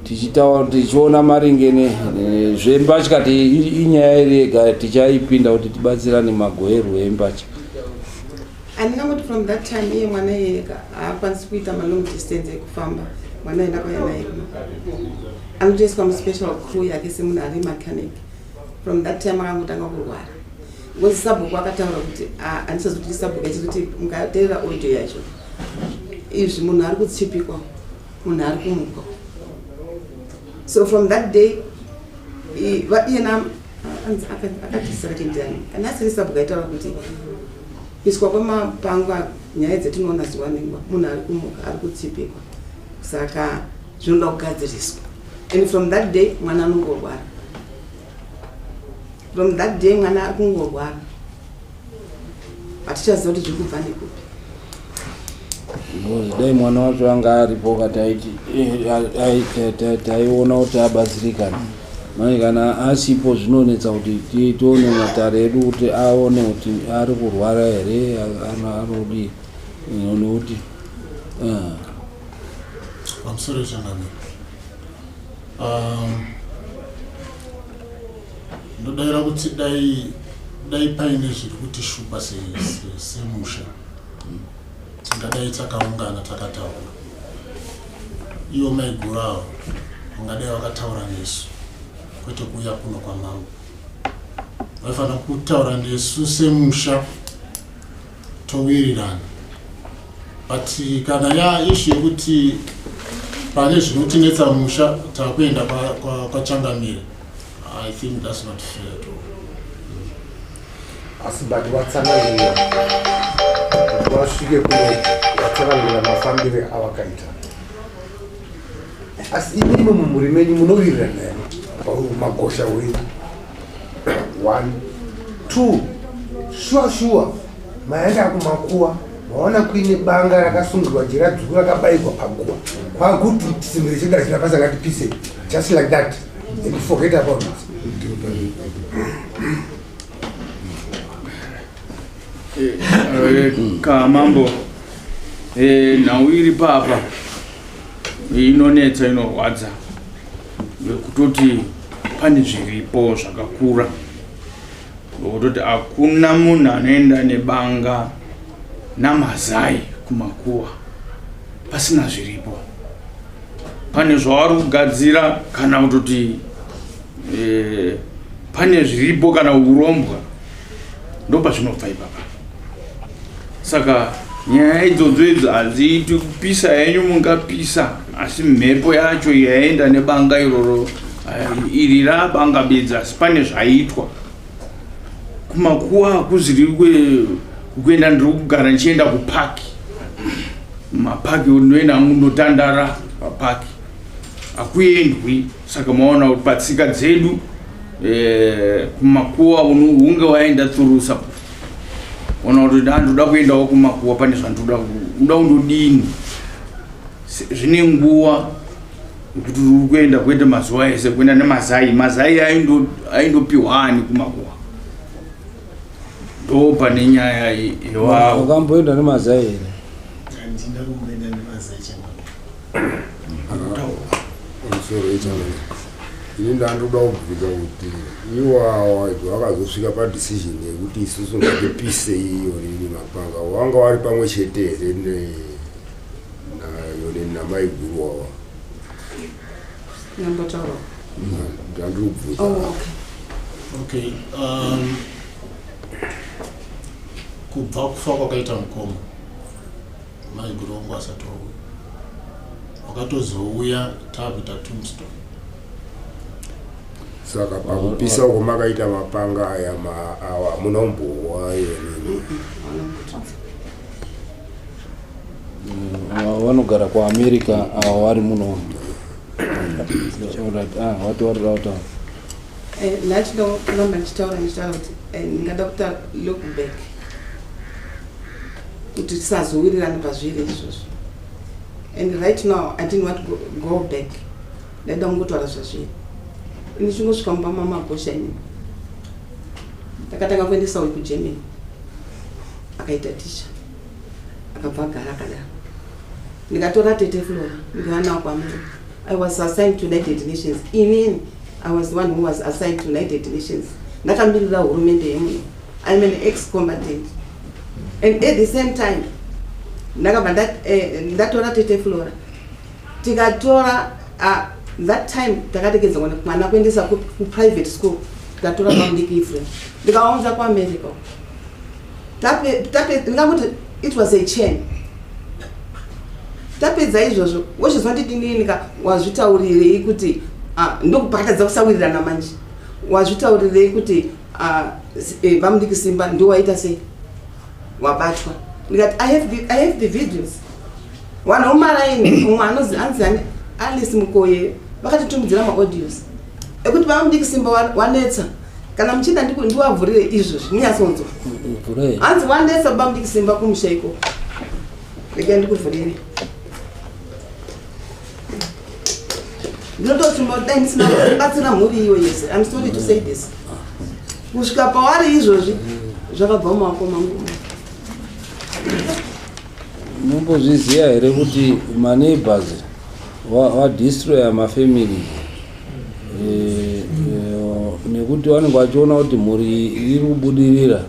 tichitaura tichiona maringe nezvembatya inyaya iri yega tichaipinda kuti tibatsirane magoerwo embatya. Handingangoti from that time iye mwana iyeka haakwanisi kuita malong distance ekufamba. Mwana aenda kwauya naye kuno anotoiswa muspecial crew yake semunhu ari mechanic. From that time akangotanga kurwara because sabhuku akataura kuti handisazoti sabhuku achizoti mukateerera audio yacho izvi munhu ari kutsipikwa, munhu ari kumuka. So from that day iyena akati sakati ndiani kana asiri sabhuku aitaura kuti kuiswa kwemapanga, nyaya dzetinoona zuva nenguva, munhu ari kumuka, ari kutsipikwa, saka zvinoda kugadziriswa. And from that day mwana anongorwara. From that day mwana ari kungorwara, hatichaziva kuti zviri kubva nekupi. Because dai mwana wacho anga aripo kataiti taiona kuti abatsirikana. Manje kana asipo zvinonetsa kuti tione matare edu kuti aone kuti ari kurwara here, anodii nekuti Pamusoro changamire, ndodayira kuti dai paine zviri kutishupa semusha, tingadai takaungana takataura. Ivo maiguru avo vangadai vakataura nesu, kwete kuuya kuno kwamambo. Vaifanira kutaura nesu semusha towirirana. But kana ya issue yekuti pane zvinotinetsa musha takuenda kwachangamire, I think that's not fair at all. Asi but vatsanangurira kuti vasvike kuno, vatsanangurira mafambire avakaita. Asi imimi mumhuri menyu munowirirana here magosha wenyu? One, two, shuwa shuwa maenda kumakuwa, maona kuine banga rakasungirwa jira dzvuku rakabayirwa paguva, kwakuti tisimire cheda china basa, ngatipise, just like that and forget about it? Kamambo, nhau iri papa inonetsa, inorwadza ngekutoti pane zviripo zvakakura, ngekutoti hakuna munhu anoenda nebanga namazai kumakuwa pasina zviripo. Pane zvavari kugadzira kana kutoti pane zviripo kana urombwa, ndopazvinobva ipapa. Saka nyaya idzodzo idzo hadziiti kupisa henyu, mungapisa, asi mhepo yacho yaenda nebanga iroro, iri rabanga bedzi, asi pane zvaitwa kumakuwa. Hakuziri kuenda, ndiri kugara ndichienda kupaki, mapaki ndoenda hangu ndotandara papaki, hakuendwi. Saka maona kuti patsika dzedu kumakuwa unge waenda turusa, ona kuti ndoda kuendawo kumakuwa, pane zvandoda uda kundodini. Zvine nguva yekuti uri kuenda, kwete mazuva ese kuenda nemazai. Mazai aindopiwa ani kumakuwa? Ndo pane nyaya iwawo. Wakamboenda nemazai here? Handina kumboenda nemazai, changamire. Pamusoro yechangamire, ini ndandoda kubvunza kuti iwawa vakazosvika padecision yekuti isusu ngatipise iyo nini mapanga, wanga wari pamwe chete here nayone namaiguru wawa? Nyambotaura. Ndandiri kubvunza. Oh, okay. Okay, kubva kufa kwakaita mukoma, maiguru wangu asati wauya, wakatozouya taakuita tombstone. Saka pakupisa uko makaita mapanga aya awa, hamuna kumbowa yonini? Vanogara kuAmerica ava, vari muno. Alright, wati warida kutaura. Ndachindoramba ndichitaura kuti ndingada kuta look back kuti tisazowirirana pazviri izvozvo. And right now I didn't want to go back. Ndaida kungotaura zvazviri. Ini chingosvika mumba mamagosha ini. Ndakatanga kuendesa uyu kuGermany. Akaita ticha. Akabva agara akadaro. Ndikatora tete Flora ndikava nawo kwaAmerica. I was assigned to United Nations. Inini I was the one who was assigned to United Nations. Ndakamirira hurumende yemuno. I'm an ex-combatant. And at the same time ndakabva eh, ndatora tete Flora. Tikatora uh, that time takatekedza mwana kuendesa kuprivate school. Tikatora bamudiki Ephraim. Ndikaunza kuAmerica. Tape tape ndingakuti it was a chain. Tapedza izvozvo wochizwa nditi nini ka wazvitaurirei kuti ah, ndokupakatadza kusawirirana manje. Wazvitaurirei kuti ah, eh, bamudiki Simba ndiwo waita sei? Wabatwa. Ndikati I have the videos. Vanhu vomaraini umwe anozi anzi ani Alice Mukoye vakatitumidzira maaudios ekuti bamudiki Simba wanetsa kana muchida ndiwavhurire izvo zvinyatsonzwa. Vhurai. Hanzi wanetsa bamudiki Simba kumusha ikoko. Regai ndikuvhurire. Ndinototsumba kuti dai ndisina kubatsira mhuri iyo yese. I'm sorry to say this. Kusvika pawari izvozvi zvakabva mumaoko mangu. Mumbozviziva here kuti maneighbors vadestroya mafamilies nekuti vanenge vachiona kuti mhuri iyi iri kubudirira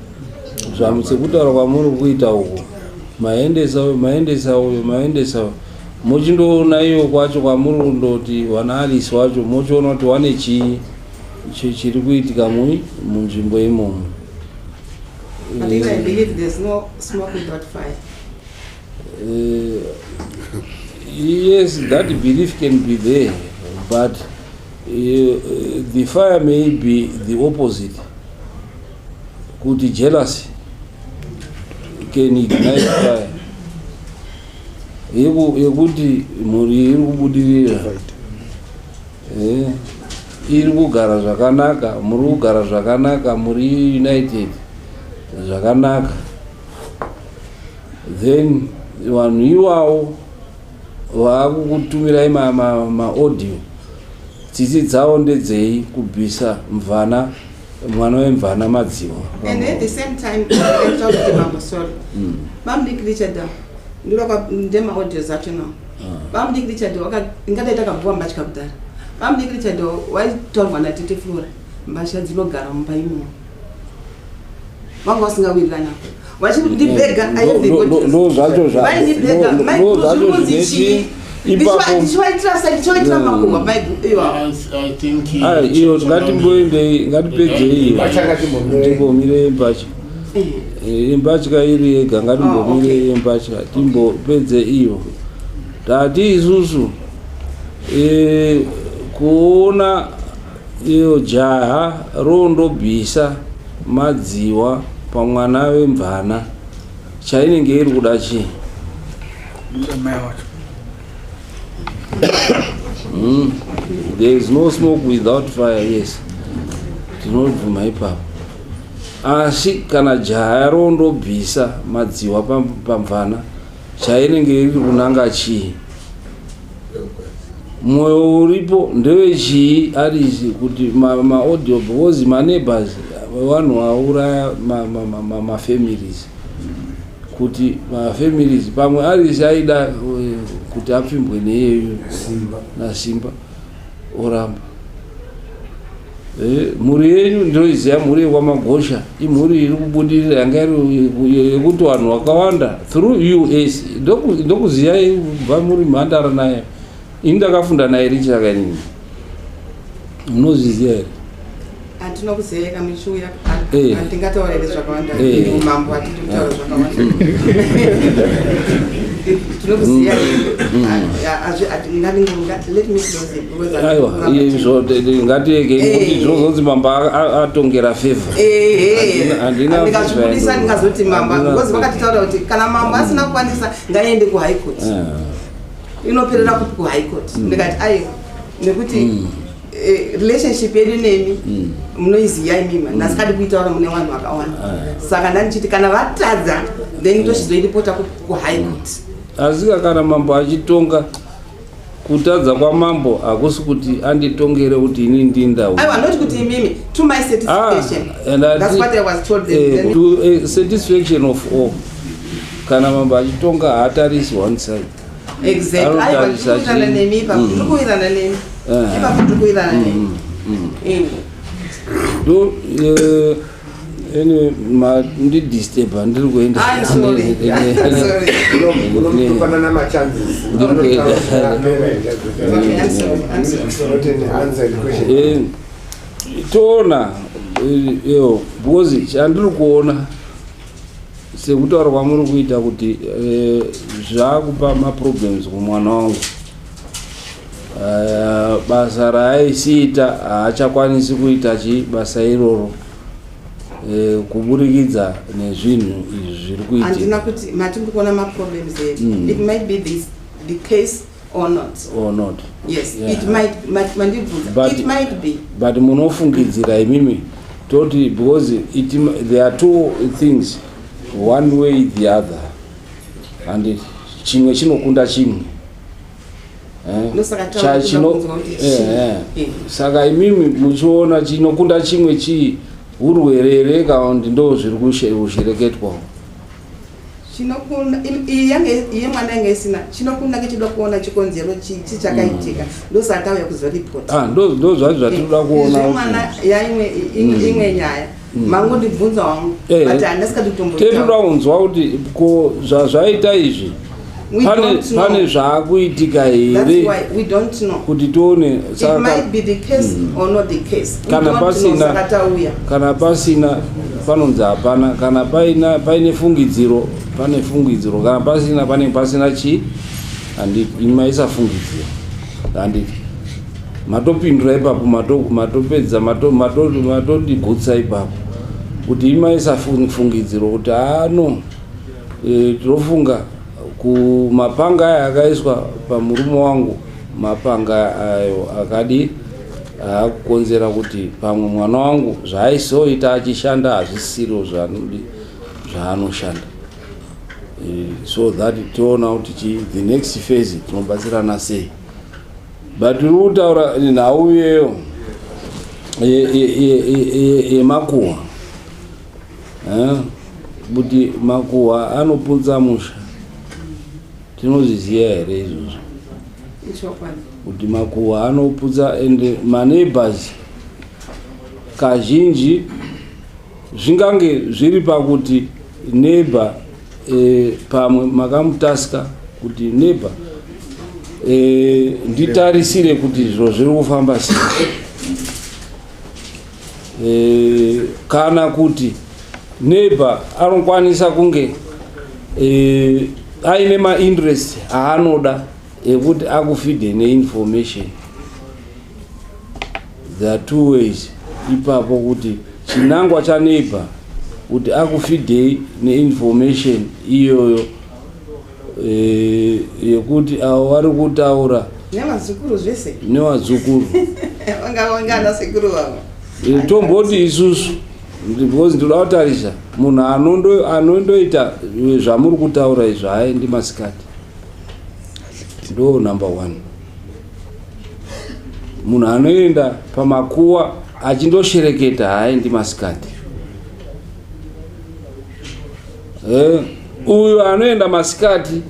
sekutaura kwamuri kuita uku maendesa uyu maendesa uyu maendesa uyu muchindoona iyo kwacho kwamuri kundoti vana Alice wacho mochiona kuti wane chii chiri kuitika munzvimbo imomo. But I believe there's no smoke without fire. Yes, that belief can be there, but the fire may be the opposite. Kuti jealousy can ignite fire. Yekuti mhuri iri kubudirira, iri kugara zvakanaka, muri kugara zvakanaka, muri united zvakanaka, then vanhu iwawo vaakukutumirai maaudio tsitsi dzavo ndedzei kubvisa mvana mwana wemvana madziwa. And at the same time, kuti mambo, sorry, bamudiki Richard ndiro ndemaaudios acho nawo. Bamudiki Richard ingadai takabhuwa mbatya kudhara. Bamudiki Richard waitaurwa natete Flora mbatya dzinogara mumba imomo vanga vasingawirirana vachindibhega. Ndo zvacho Vaindibhega ndo zvacho zvineti ipapo. Ndichivaitira sa ndichivaitira makuhwa maiwa. I think Ai, iyo ngatimboendei, ngatipedzei iyo. Mbatya ngatimbomire. Timbomire mbatya. Imbatya iri yega ngatimbomire. Oh, okay. Imbatya timbopedze iyo. Tati isusu kuona iyo jaha rondobvisa madziwa pamwana wemvana chainenge iri kuda chii? Mai wacho. There is no smoke without fire, yes, tinobvuma ipapo. Asi kana jaha rondobvisa madziwa pamvana chainenge iri kunanga chii? Mwoyo uripo ndewechii arisi kuti maaudio because maneighbors vanhu vauraya mafamilies kuti mafamilies pamwe arisi aida kuti apfimbwe neiyeyo Simba. Nasimba oramba. Mhuri yenyu ndinoiziva, mhuri yekwamagosha imhuri iri kubudirira yanga iri yekuti vanhu vakawanda through us ndokuziyai kubva muri mhandara naye. Ini ndakafunda naye Richard, munozviziva here? Hatina kuziyeka michiuya. Hatingataura here zvakawanda. Umambo hatidi kutaura zvakawanda. Tinokuziya. Let me close it because Aiwa, izvo ngatiregei nekuti zvinozonzi mambo atongera favor. Handina Ndikazvibudisa favor. ndingazoti mambo Handina because favor. vakatitaura kuti kana mambo asina kukwanisa ngaende kuhigh court. Inoperera kupi kuhigh court? Ndikati aiwa, nekuti relationship yedu nemi munoiziva imima, ndasikadi kuitaura mune vanhu vakawanda. Saka ndandichiti kana vatadza then tochizoiripota kuhigh court. Asi kana mambo achitonga Kutadza kwamambo hakusi kuti anditongere kuti ini ndinda. Aiwa, not kuti imimi, to my satisfaction. Ah, that's what I was told. Then, to satisfaction of all. Kana mambo achitonga haatarisi one side. Exactly. Aiwa, ndikuwirirana nemi ipapo. Ndikuwirirana nemi. Ipapo ndikuwirirana nemi. Do anyway, mandidisturba, ndiri kuenda. I'm sorry. Sorry. Unopanana machances. Ndiri kuenda. Okay, I'm sorry. I'm sorry. Not an answered question. Toona iyo, because chandiri kuona sekutaura kwamuri kuita kuti zvakupa maproblems kumwana wangu. Basa raaisiita haachakwanisi kuita chi basa iroro kuburikidza nezvinhu izvi zviri kuitika. Handina kuti mati muri kuona maproblems here. It might be this the case or not. Or not. Yes. It might mandibvunza. It might be. But munofungidzira imimi, toti because there are two things, one way the other, and chimwe chinokunda chimwe. Ndosaka taura kunzwa kuti chii. Saka imimi muchiona chinokunda chimwe chii? Urwere here kana kuti ndo zviri kushereketwa? Chinokunda iyi yange iye mwana yange isina chinokunda kechida kuona chikonzero chi chakaitika, ndosaka tauya kuzoripota. Ah, ndo zvacho zvatinoda kuona. Zvemwana yaimwe imwe nyaya, mangondibvunza wangu, but handasikati Tinoda kutomboitaura. Kunzwa kuti ko zvazvaita izvi We don't know. pane zvaakuitika That's here why we don't know. kuti tione. It Saka might be the case or not the case. We Kana don't know, saka tauya. Kana pasina panonzi hapana, kana paina paine fungidziro, pane fungidziro, kana pasina pane pasina chii. Handiti imi maisa fungidziro, handiti? Matopindura ipapo, matopedza, matodigutsa ipapo kuti imi maisa fungidziro kuti ano tinofunga kumapanga aya akaiswa pamurume wangu, mapanga ayo akadi aakukonzera kuti pamwe mwana wangu zvaaisoita achishanda hazvisiro zvaanoshanda. So that toona kuti the next phase tinobatsirana sei. But tiri kutaura nhau iyeyo yemakuhwa, kuti makuhwa anoputsa musha, tinozviziva here izvozvo? Ichokwadi. Kuti makuhwa anoputsa, and maneighbors kazhinji zvingange zviri pakuti neighbor pamwe makamutaska kuti neighbor, nditarisire kuti zviro zviri kufamba sei, kana kuti neighbor anokwanisa kunge aine mainterest aanoda ekuti akufeede neinformation. There are two ways ipapo, kuti chinangwa chaneighbor kuti akufeedei neinformation iyoyo yekuti avo vari kutaura Nevazukuru zvese. Nevazukuru. Vanga vana sekuru vavo. Tomboti isusu, because ndoda kutarisa munhu anondoita zvamuri kutaura izvo haaendi masikati, ndo number one. Munhu anoenda pamakuwa achindoshereketa haaendi masikati. Uyu anoenda masikati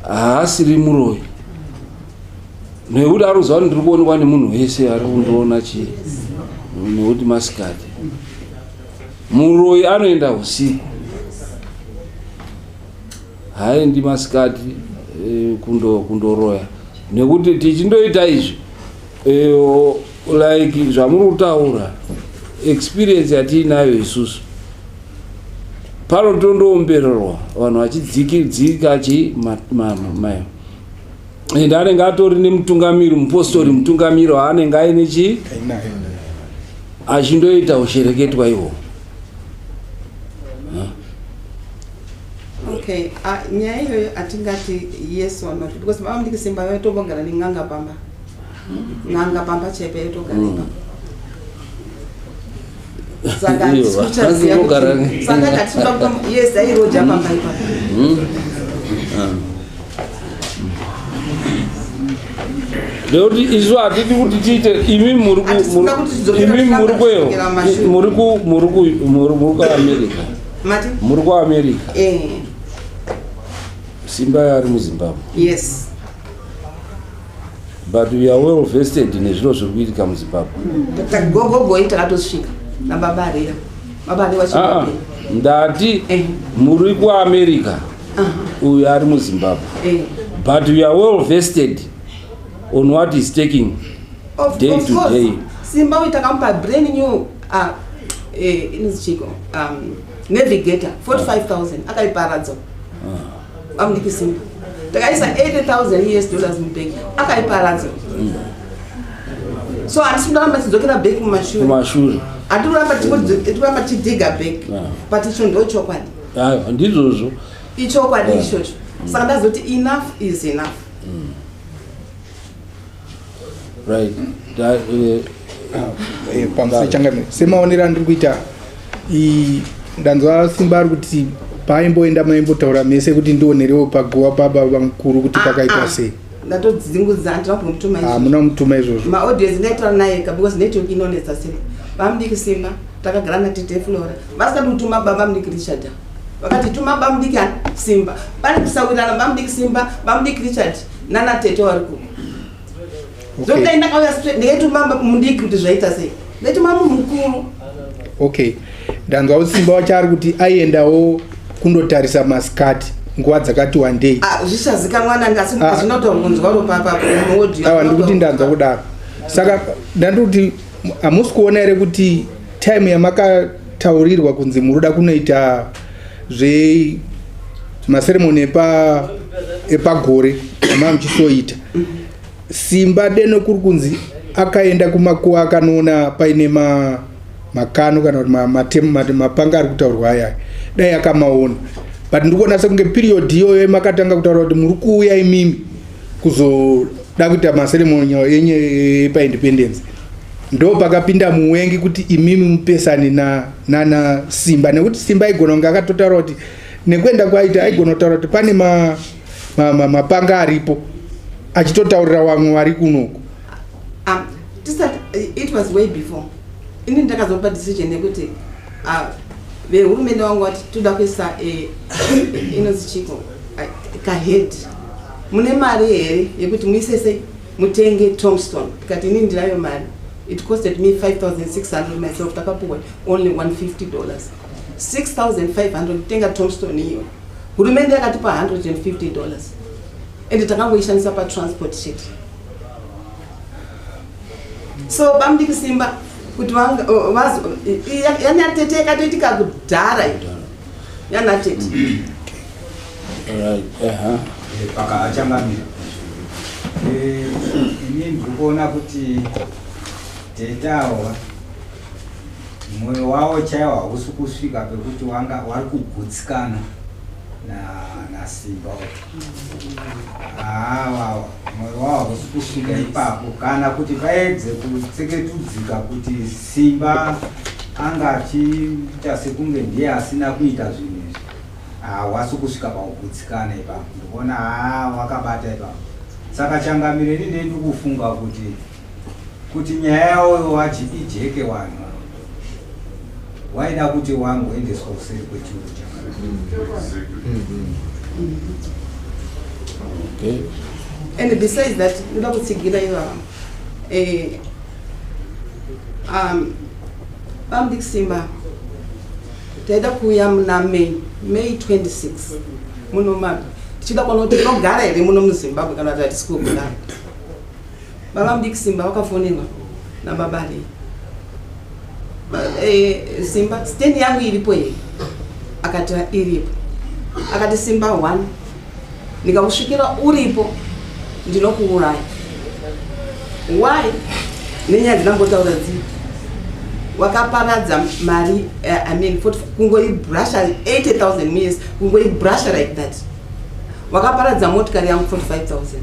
haasiri muroyi, nekuti ari kuziva kuti ndiri kuonekwa nemunhu wese ari kundiona chii, nekuti masikati. Muroyi anoenda usiku, haendi masikati kundoroya, nekuti tichindoita izvi like zvamuri kutaura, experience yatiinayo isusu panotondoombererwa vanhu vachidzika chi mayo, ende anenge atori nemutungamiri, mupostori mutungamiri waanenge aine chi achindoita ushereketwa ihwo. Okay, nyaya iyoyo hatingati yes or not, because baba mudiki Simba vaitombogara nen'anga pamba, n'anga pamba chaipo yaitogara ipapo. Saka Iyo, hatisi kuchaziva vanogara saka hatisi kuda yes, airoja pamba ipapo. Nekuti isu hatidi kuti tiite imi muri imi muri kweyo muri ku muri ku muri kuAmerica. Mati? Muri kuAmerica. Eh. Simba ari muZimbabwe. Yes. But we are well vested nezviro zviri kuitika muZimbabwe. Gogogoi takatosvika nababa Aria. Baba Aria ah, ah, ndati eh. Muri kuAmerica. Uyu ari muZimbabwe. Eh. But we are well vested on what is taking of, day of to course. Day. Simba uyu takamupa brand new eh, inonzi chiko navigator 45000 akaiparadza. Vamudiki Simba takaisa 80000 US dollars mubhengi, akaiparadza. So handisi kuramba tichidzokera back mumashure. Kumashure. Hatikuramba tichidhiga back, but icho ndo chokwadi. Aiwa, ndizvozvo. Ichokwadi ichocho. Saka ndazoti enough is enough. Right. Pamusoro, changamire, semaonero andiri kuita, ndanzwa Simba ari kuti paaimboenda maimbotaura mese kuti ndionerewo paguva pababa mukuru kuti pakaitwa Ah, ah. sei. Ndatodzingudza, handina kumutuma izvozvo. Hamuna mutuma izvozvo. Maaudios ndaitaura naye ka, because network inonetsa. Sei bamudiki Simba takagara natete Flora, vasingadi kutuma baba mudiki Richard, vakati tuma bamudiki ani Simba. Pane kusawirirana, bamudiki Simba, bamudiki Richard nana tete vari kuko. Zvodai ndakauya straight ndikaituma mudiki kuti zvaita sei, ndaituma munhu mukuru. Okay, ndanzwa kuti Simba wacho ari kuti aiendawo kundotarisa masikati nguva dzakati wandei. Ah, zvichazikanwa nani asi. Ah. Zvinotaura kunzwa ropa paaudio. Awa, ndikuti ndanzwa kudaro, saka ndandiri kuti hamusi kuona here kuti time yamakataurirwa kunzi muruda kunoita zvemaseremoni epagore amaa muchisoita, Simba deno kuri kunzi akaenda kumakuva akanoona paine makano kana kuti mapanga ari kutaurwa ayaya, dai akamaona. But ndiri kuona sekunge period iyoyo makatanga kutaura kuti muri kuuya imimi kuzoda kuita maseremoni enye epaindependence, ndo pakapinda muwengi kuti imimi mupesane nana Simba, nekuti Simba aigona kunge akatotaura kuti nekuenda kwaita aigona kutaura kuti pane mapanga aripo, achitotaurira vamwe vari kunoku. Tisati, it was way before. Ini ndakazopa decision yekuti vehurumende vangu vati toda kuisa inonzi chiko kahead, mune mari here yekuti muise sei, mutenge tombstone? Tikati inini ndinayo mari. It costed me 5600 myself, takapuwa only $150, 6500 kutenga tombstone iyo. Hurumende yakatipa $150 ende takangoishandisa patransport chete. So bamudiki Simba kuti yanatete yakatoitika kudhara iyo yanatete. Right. Paka achangamira, ini ndiri kuona kuti tetawa mwoyo wavo chaiwo hausi kusvika pekuti wanga wari kugutsikana naSimba. Hawawa, mwoyo wavo hausi kusvika ipapo, kana kuti paedze kutseketudzika kuti Simba anga achiita sekunge ndiye asina kuita zvinhu izvi. Hawasi kusvika pakugutsikana ipapo. Ndikuona haa, wakabata ipapo. Saka changamire, ini ndei ndikufunga kuti nyaya yavo wachi ijeke, vanhu waida kuti wangoendeswa kuseri kwechuru, changamire. Okay. And besides that, ndoda kutsigira ivava bamudiki Simba taida kuuya muna May 26 muno tichida kuona kuti tinogara here muno muZimbabwe kana kuti hatisi kugara. Baba mudiki Simba vakafonerwa nababa Rei. Simba, stand yangu iripo here? Akati iripo. Akati Simba, one, ndikakusvikira uripo ndinokuuraya. Why? Nenyaya dzinambotaura dzii, wakaparadza mari, I mean, kungoibrasha 80,000 years, kungoibrasha like that. Wakaparadza motikari yangu 45,000.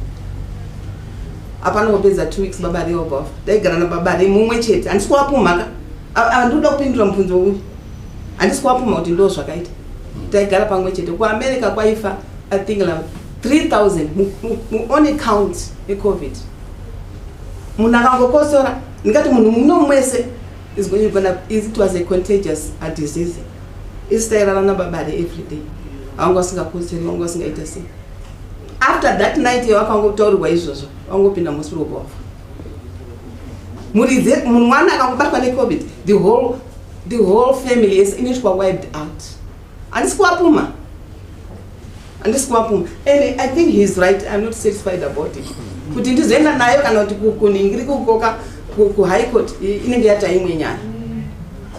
Hapana kupedza 2 weeks baba Rei wabva wafa. Ndaigara nababa Rei mumwe chete. Handisi kuwapumhaka, handikuda kupindura mubvunzo uyu, handisi kuwapumha kuti ndo zvakaita. Taigara pamwe chete. KuAmerica kwaifa, I think, like 3000 muone count yeCovid. Munhu akangokosora, ndingati munhu muno mwese is going gonna is it was a contagious a disease. Isi tairara nababare every day. Vanga vasingakosori, vanga vasingaita sei. After that night yavakangotaurirwa izvozvo, vangopinda muhospital wafa. Muridzi munhu mwana akangobatwa neCovid, the whole family is inoitwa wiped out. Handisi kuvapuma, handisi kuvapuma, and I think he is right. I'm not satisfied about it kuti ndizoenda nayo kana kuti kuningiri kukoka kuHigh Court, inenge yata imwe nyaya,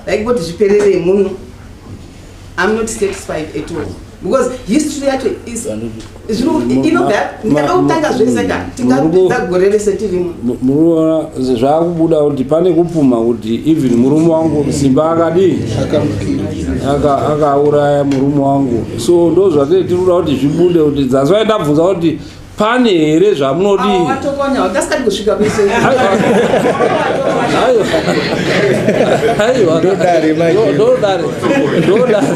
like kuti zviperere muno. I'm not satisfied at all because history yacho is inobva ndingada kutanga zvese ka, tingapedza gore rese tirimo. Muruona zvaakubuda kuti pane kupuma kuti even murume wangu Simba akadii, akauraya murume wangu. So ndo zvatee tiri kuda kuti zvibude, kuti dzaswai ndabvunza kuti pane here zvamunodii. Watokonya tasikati kusvika kwese. Aiwa. Ndodare manje. Ndodare, ndodare,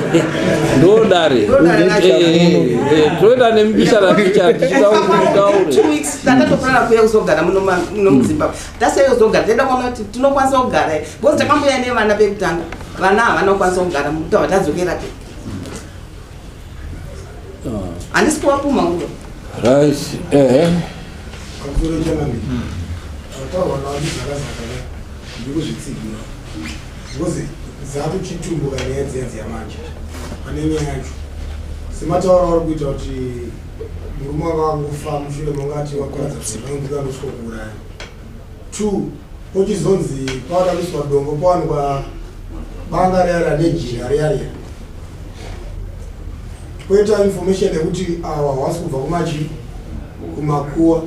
ndodare. Ndodare racho. Toenda nembichana mbichana tichida kuti mutaure. 2 weeks takatofanira kuuya kuzogara muno muno muZimbabwe. Tasei kuzogara, taida kuona kuti tinokwanisa kugara here, because takambuya nevana pekutanga, vana havana kukwanisa kugara mutava, tadzokera pe. Handisi kuvapuma ulo. Right, ehe. Pamusoro chanami, zvataurwa naVaZakazaka ndikuzvitsigira, because dzakuchitumbuka nyaya dziya dziya manje. Pane nyaya yacho sematauro auri kuita kuti murume wanga wangofa mushure mangati wakuratidza kuti zvakanguka nosvika kuuraya two, pochizonzi pawada kuiswa dombo, pawanikwa banga riya riya nejira riya riya, poita information yekuti awa hawasi kubva kumachi kumakuwa.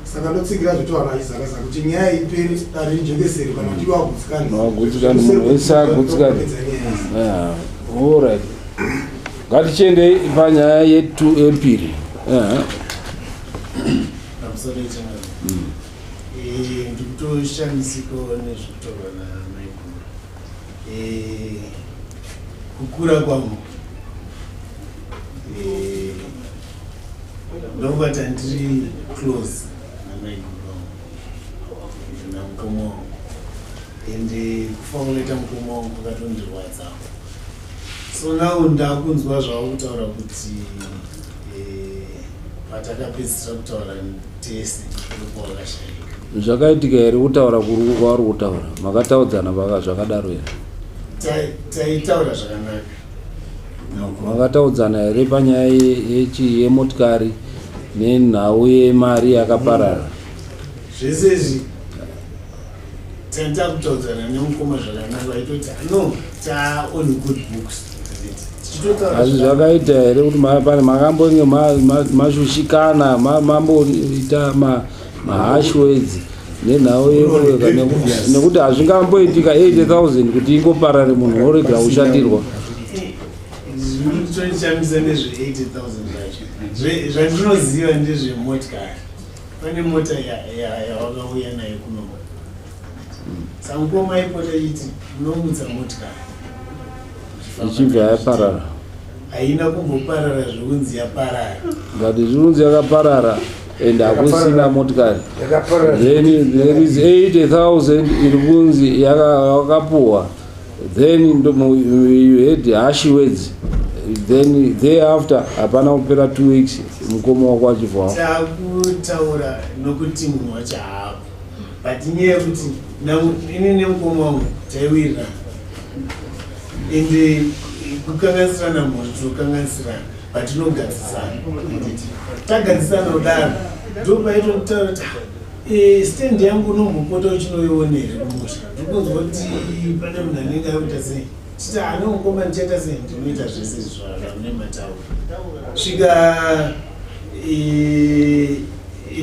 Saka ndotsigira zvetowana achizakazaka kuti nyaya iperi, dare rijekesere kana kuti vagutsikani. Vagutsikani, munhu wese agutsikani. Yeah, alright, ngatichiendei panyaya yetu yepiri. Pamusoro yechangamire, ndikutoshamisiko nezvekutorwa namaiguru. Kukura kwangu, ndongoti handiri close namaiguru vangu namukoma wangu, ende kufa kunoita mukoma wangu kwakatondirwadzawo. So now ndakunzwa zvavo kutaura kuti patakapedzisira kutaura tese ndokwakashayika. Zvakaitika here kutaura kuri kwauri kutaura? Makataudzana zvakadaro here? Taitaura zvakanaka. Makataudzana here panyaya yemotikari nenhau yemari yakaparara? Zvese izvi taita kutaudzana nemukoma zvakanaka, vaitoti no, ta on good books. Tichitotaura. Asi zvakaita here kuti pane makambonge mashushikana, mamboita maharsh words nenhau yekuweka, nekuti hazvingamboitika 80,000 kuti ingoparare, munhu worega kushatirwa? Zvinotonishamisa nezve80,000 zvacho. Zvandinoziva ndezvemotikari. Pane mota yawakauya nayo kuno, saka mukoma aipota achiti unomutsa motikari. Ichibva yaparara. Haina kumboparara zvokunzi yaparara. But zvinonzi yakaparara and hakusina motikari. Yakaparara. Then there is 80,000 iri kunzi yakapuhwa. Then you had harsh words, then thereafter hapana kupera 2 weeks mukoma wako achibva. Takutaura nokuti munhu wacho haapo, but inyaya yekuti ini nemukoma wangu taiwirirana, ende kukanganisirana mhuri tinokanganisirana, but tinogadzisana. Handiti tagadzisana kudaro, ndopaitokutaura kuti, "Ah, stand yangu unombopota uchinoiona here kumusha? Ndikunzwa kuti pane munhu anenge akuita sei." Titi ane mukoma, ndichaita sei, ndinoita zvese zvamune mataura. Svika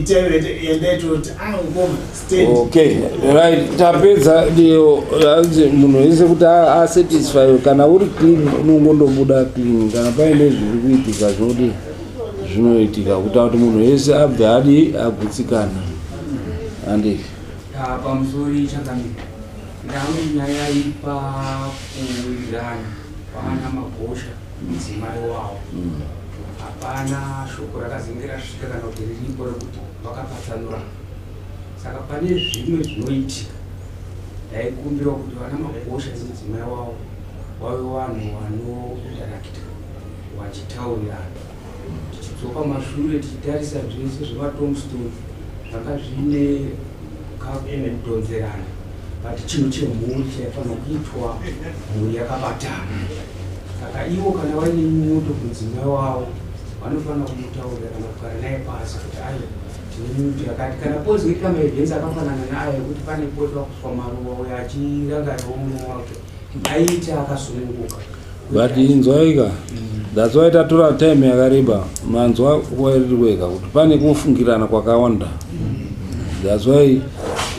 time yandaitoti, "Ah, mukoma, stand." Okay, right, tapedza. Ndiyo hanzi munhu wese kuti asatisfy. Kana uri clean unongondobuda clean. Kana paine zviri kuitika, zvinodi zvinoitika kuita kuti munhu wese abve adi agutsikana, handi? Pamusoro changamire, ndangu nyaya iri pakuwirirana kwana Magosha mudzimai wavo. Hapana shoko rakazenge rasvika kana kuti riripo rekuti vakapatsanura. Saka pane zvimwe zvinoitika ndaikumbira kuti vana Magosha nemudzimai wavo wave vanhu vanointerakita vachitaurirana. Tichidzoka mashure tichitarisa zvese zvematombstone zvanga zviine kakudhonzerana but chinhu chemhuri chaifanira kuitwa mhuri yakabatana. Saka ivo kana vaine nyunyuto kumudzimai wavo vanofanira kumutaurira kana kugara naye pasi kuti aiwa tine nyunyuto yakati. Kana pozoitika maevents akafanana naaya ekuti pane potwa kuswa maruva uyo achirangarirawo murume wake aite akasununguka. But inzwaika, that's why tatora time yakareba. Manzwa kwairi wega kuti pane kufungirana kwakawanda. That's why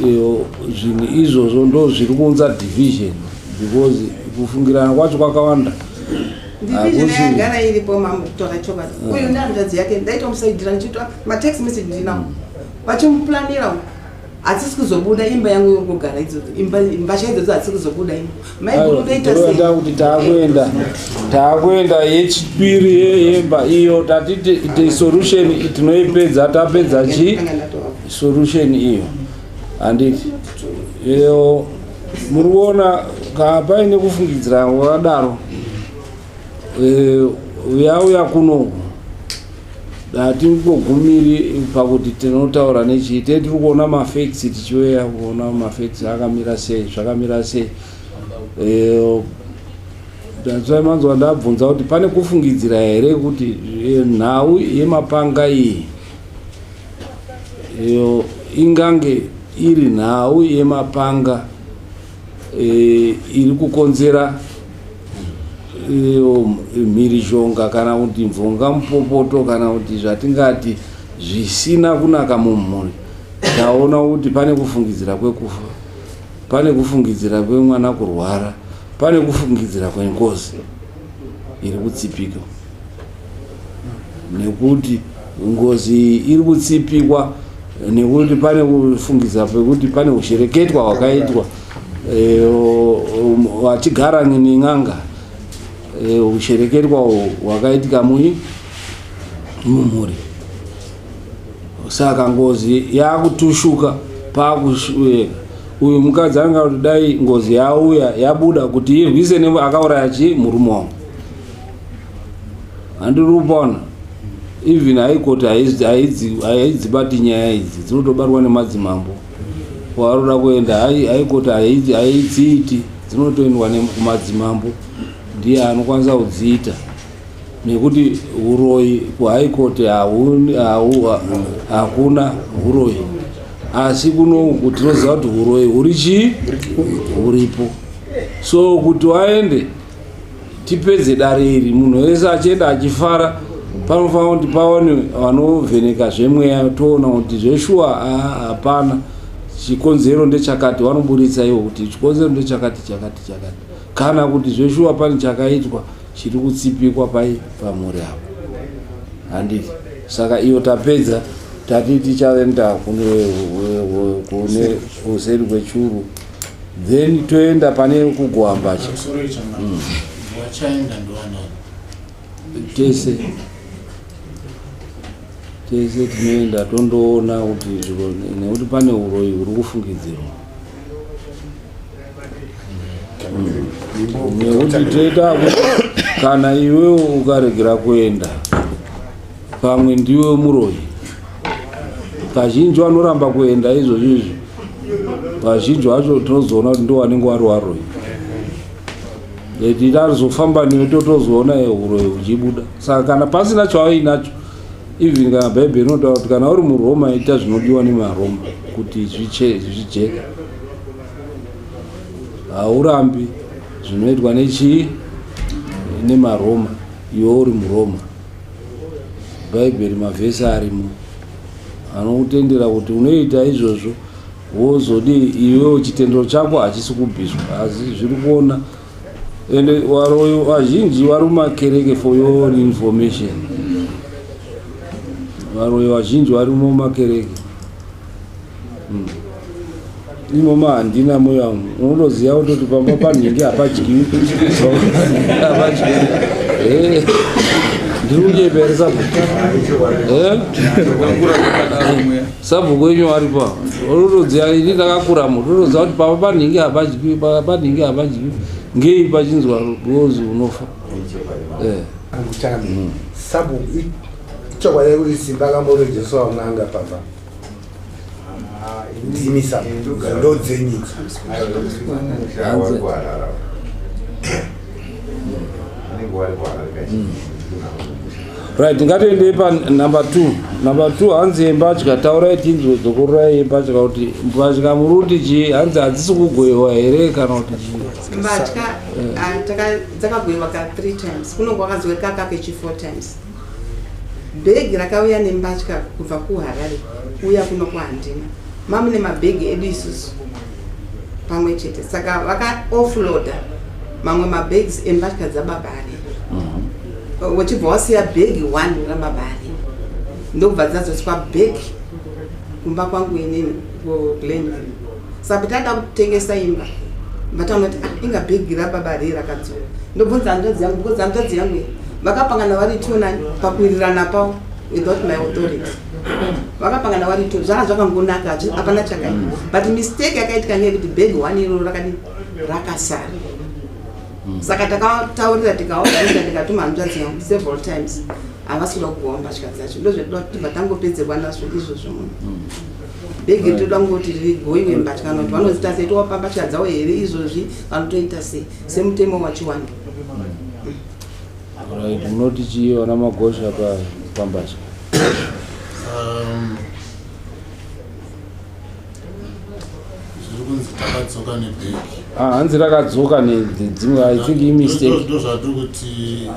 iyo zvinhu izvozvo ndo zviri kuunza division because kufungirana kwacho kwakawanda. Division yagara iripo mambo, kutaura chokwadi. Uyu ndehanzvadzi yake, ndaitomusaidhira ndichitwa matext message ndinawo vachimuplanira hatisi kuzobuda imba yangu iri kugara idzodzo imba mbatya idzodzo hatisi kuzobuda imba maiguru ndoita sei Ndinoda kuti taakuenda taakuenda yechipiri yemba iyo tati ti solution tinoipedza tapedza chi solution iyo handiti iyo muri kuona kana paine kufungidzira kwakadaro uyauya kuno hatingogumiri pakuti tinotaura nechii te tiri kuona mafacts tichiuya kuona mafacts akamira sei zvakamira sei that's why manzwa ndabvunza kuti pane kufungidzira here kuti nhau yemapanga iyi iyo ingange iri nhau yemapanga iri kukonzera iyo mhirizhonga kana kuti mvonga mupopoto kana kuti zvatingati zvisina kunaka mumhuri. Taona kuti pane kufungidzira kwekufa, pane kufungidzira kwemwana kurwara, pane kufungidzira kwengozi iri kutsipika, nekuti ngozi iri kutsipikwa nekuti pane kufungidzira pekuti pane ushereketwa hwakaitwa vachigara nen'anga, ushereketwa hwakaitika mumhuri. Saka ngozi yakutushuka pakushueka uyu mukadzi anga kuti dai ngozi yauya yabuda kuti irwise ne akauraya chi murume wangu. Handiri kupona even haikoti haidzibati nyaya idzi dzinotobatwa nemadzimambo kwaroda kuenda haikoti haidziiti dzinotoendwa kumadzimambo ndiye anokwanisa kudziita nekuti uroyi kuhaikoti hakuna uroyi asi kuno tinoziva kuti uroyi huri chii huripo. So kuti waende tipedze dare iri munhu wese achienda achifara panofanira kuti paone vanovheneka zvemweya toona kuti zveshuwa hapana chikonzero ndechakati vanoburitsa ivo kuti chikonzero ndechakati chakati chakati kana kuti zveshuwa pane chakaitwa chiri kutsipikwa pai pamhuri apo handiti. Saka iyo tapedza tati tichaenda kune kuseri kwechuru then toenda pane kugoambacha tese tese tinoenda tondoona kuti zviro nekuti pane uroyi huri kufungidzirwa nekuti toita kana iwewe ukaregera kuenda pamwe ndiwe muroyi. Kazhinji vanoramba kuenda izvozvo izvo vazhinji vacho tinozoona kuti ndo vanenge vari varoyi. Titazofamba newe totozoona uroyi huchibuda. Saka kana pasina chavainacho even kana bhaibheri rinotaura kuti kana uri muroma ita zvinodiwa nemaroma kuti zvijeke. Haurambi zvinoitwa nechii nemaroma iwe uri muroma. Bhaibheri mavhesi arimo anokutendera kuti unoita izvozvo wozodii iwewo chitendero chako hachisi kubviswa asi zviri kuona. Ende varoyi vazhinji vari mumakereke for your information. Varoyi vazhinji vari mumakereke. Imomo handina moyo wangu. Unotoziva kutoti pamba panhingi hapadyiwi. Hapadyiwi. Ndiri kunyepera sabhuku. Sabhuku wenyu aripo. Unotoziva ini ndakakuramo unotoziva kuti papa panhingi hapadyiwi papa panhingi hapadyiwi ngei pachinzwa gozi unofa. Changamire, sabhuku ichokwadi kuti Simba akamborejeswa n'anga pamba ndimi sabhuku ndo dzenyu idzi. Right, ngatiendei panumber 2. Number 2 hanzi yembatya, taurai tinzwe, dzokorerai yembatya kuti mbatya muri kuti chii, hanzi hadzisi kugoyiwa here kana kuti chii? Mbatya dzakagoyiwa ka 3 times, kunonge kwakazowe kaka kechi 4 times. Bhegi rakauya nembatya kubva kuHarare kuuya kuno kwaHandina, mamune mabhegi edu isusu pamwe chete, saka vaka offloada mamwe mabags embatya dzababari, wachibva wasiya bhegi 1 rababari, ndokubva dzadzoswa bhegi kumba kwangu inini kuGlenview. Saka tada kutengesa imba, vataona kuti ah, inga bhegi rababa rei rakadzoka. Ndobvunza hanzvadzi yangu, because hanzvadzi yangu iyi vakapangana vari two nani pakuwirirana pavo without my authority, vakapangana vari two, zvanga zvakangonaka, hapana chakaipa, but mistake yakaitika ngeyekuti bhegi one iroro rakadi rakasara. Saka takataurira, tikaobvunza, ndikatuma hanzvadzi yangu several times, havasi kuda kugowa mbatya dzacho. Ndozvetoda kuti tibva tangopedzerwa nazvo izvozvo. Munhu bhegi toda kungoti rigoiwe mbatya, kana kuti vanozita sei, tovapa mbatya dzavo here izvozvi, vanotoita sei semutemo wachiwanda. Right, munoti chii vana Magosha pambatya? Zviri kunzi takadzoka nebhegi. Ah, hanzi rakadzoka nedzimwe, I think imistake. Ndo zvatiri kuti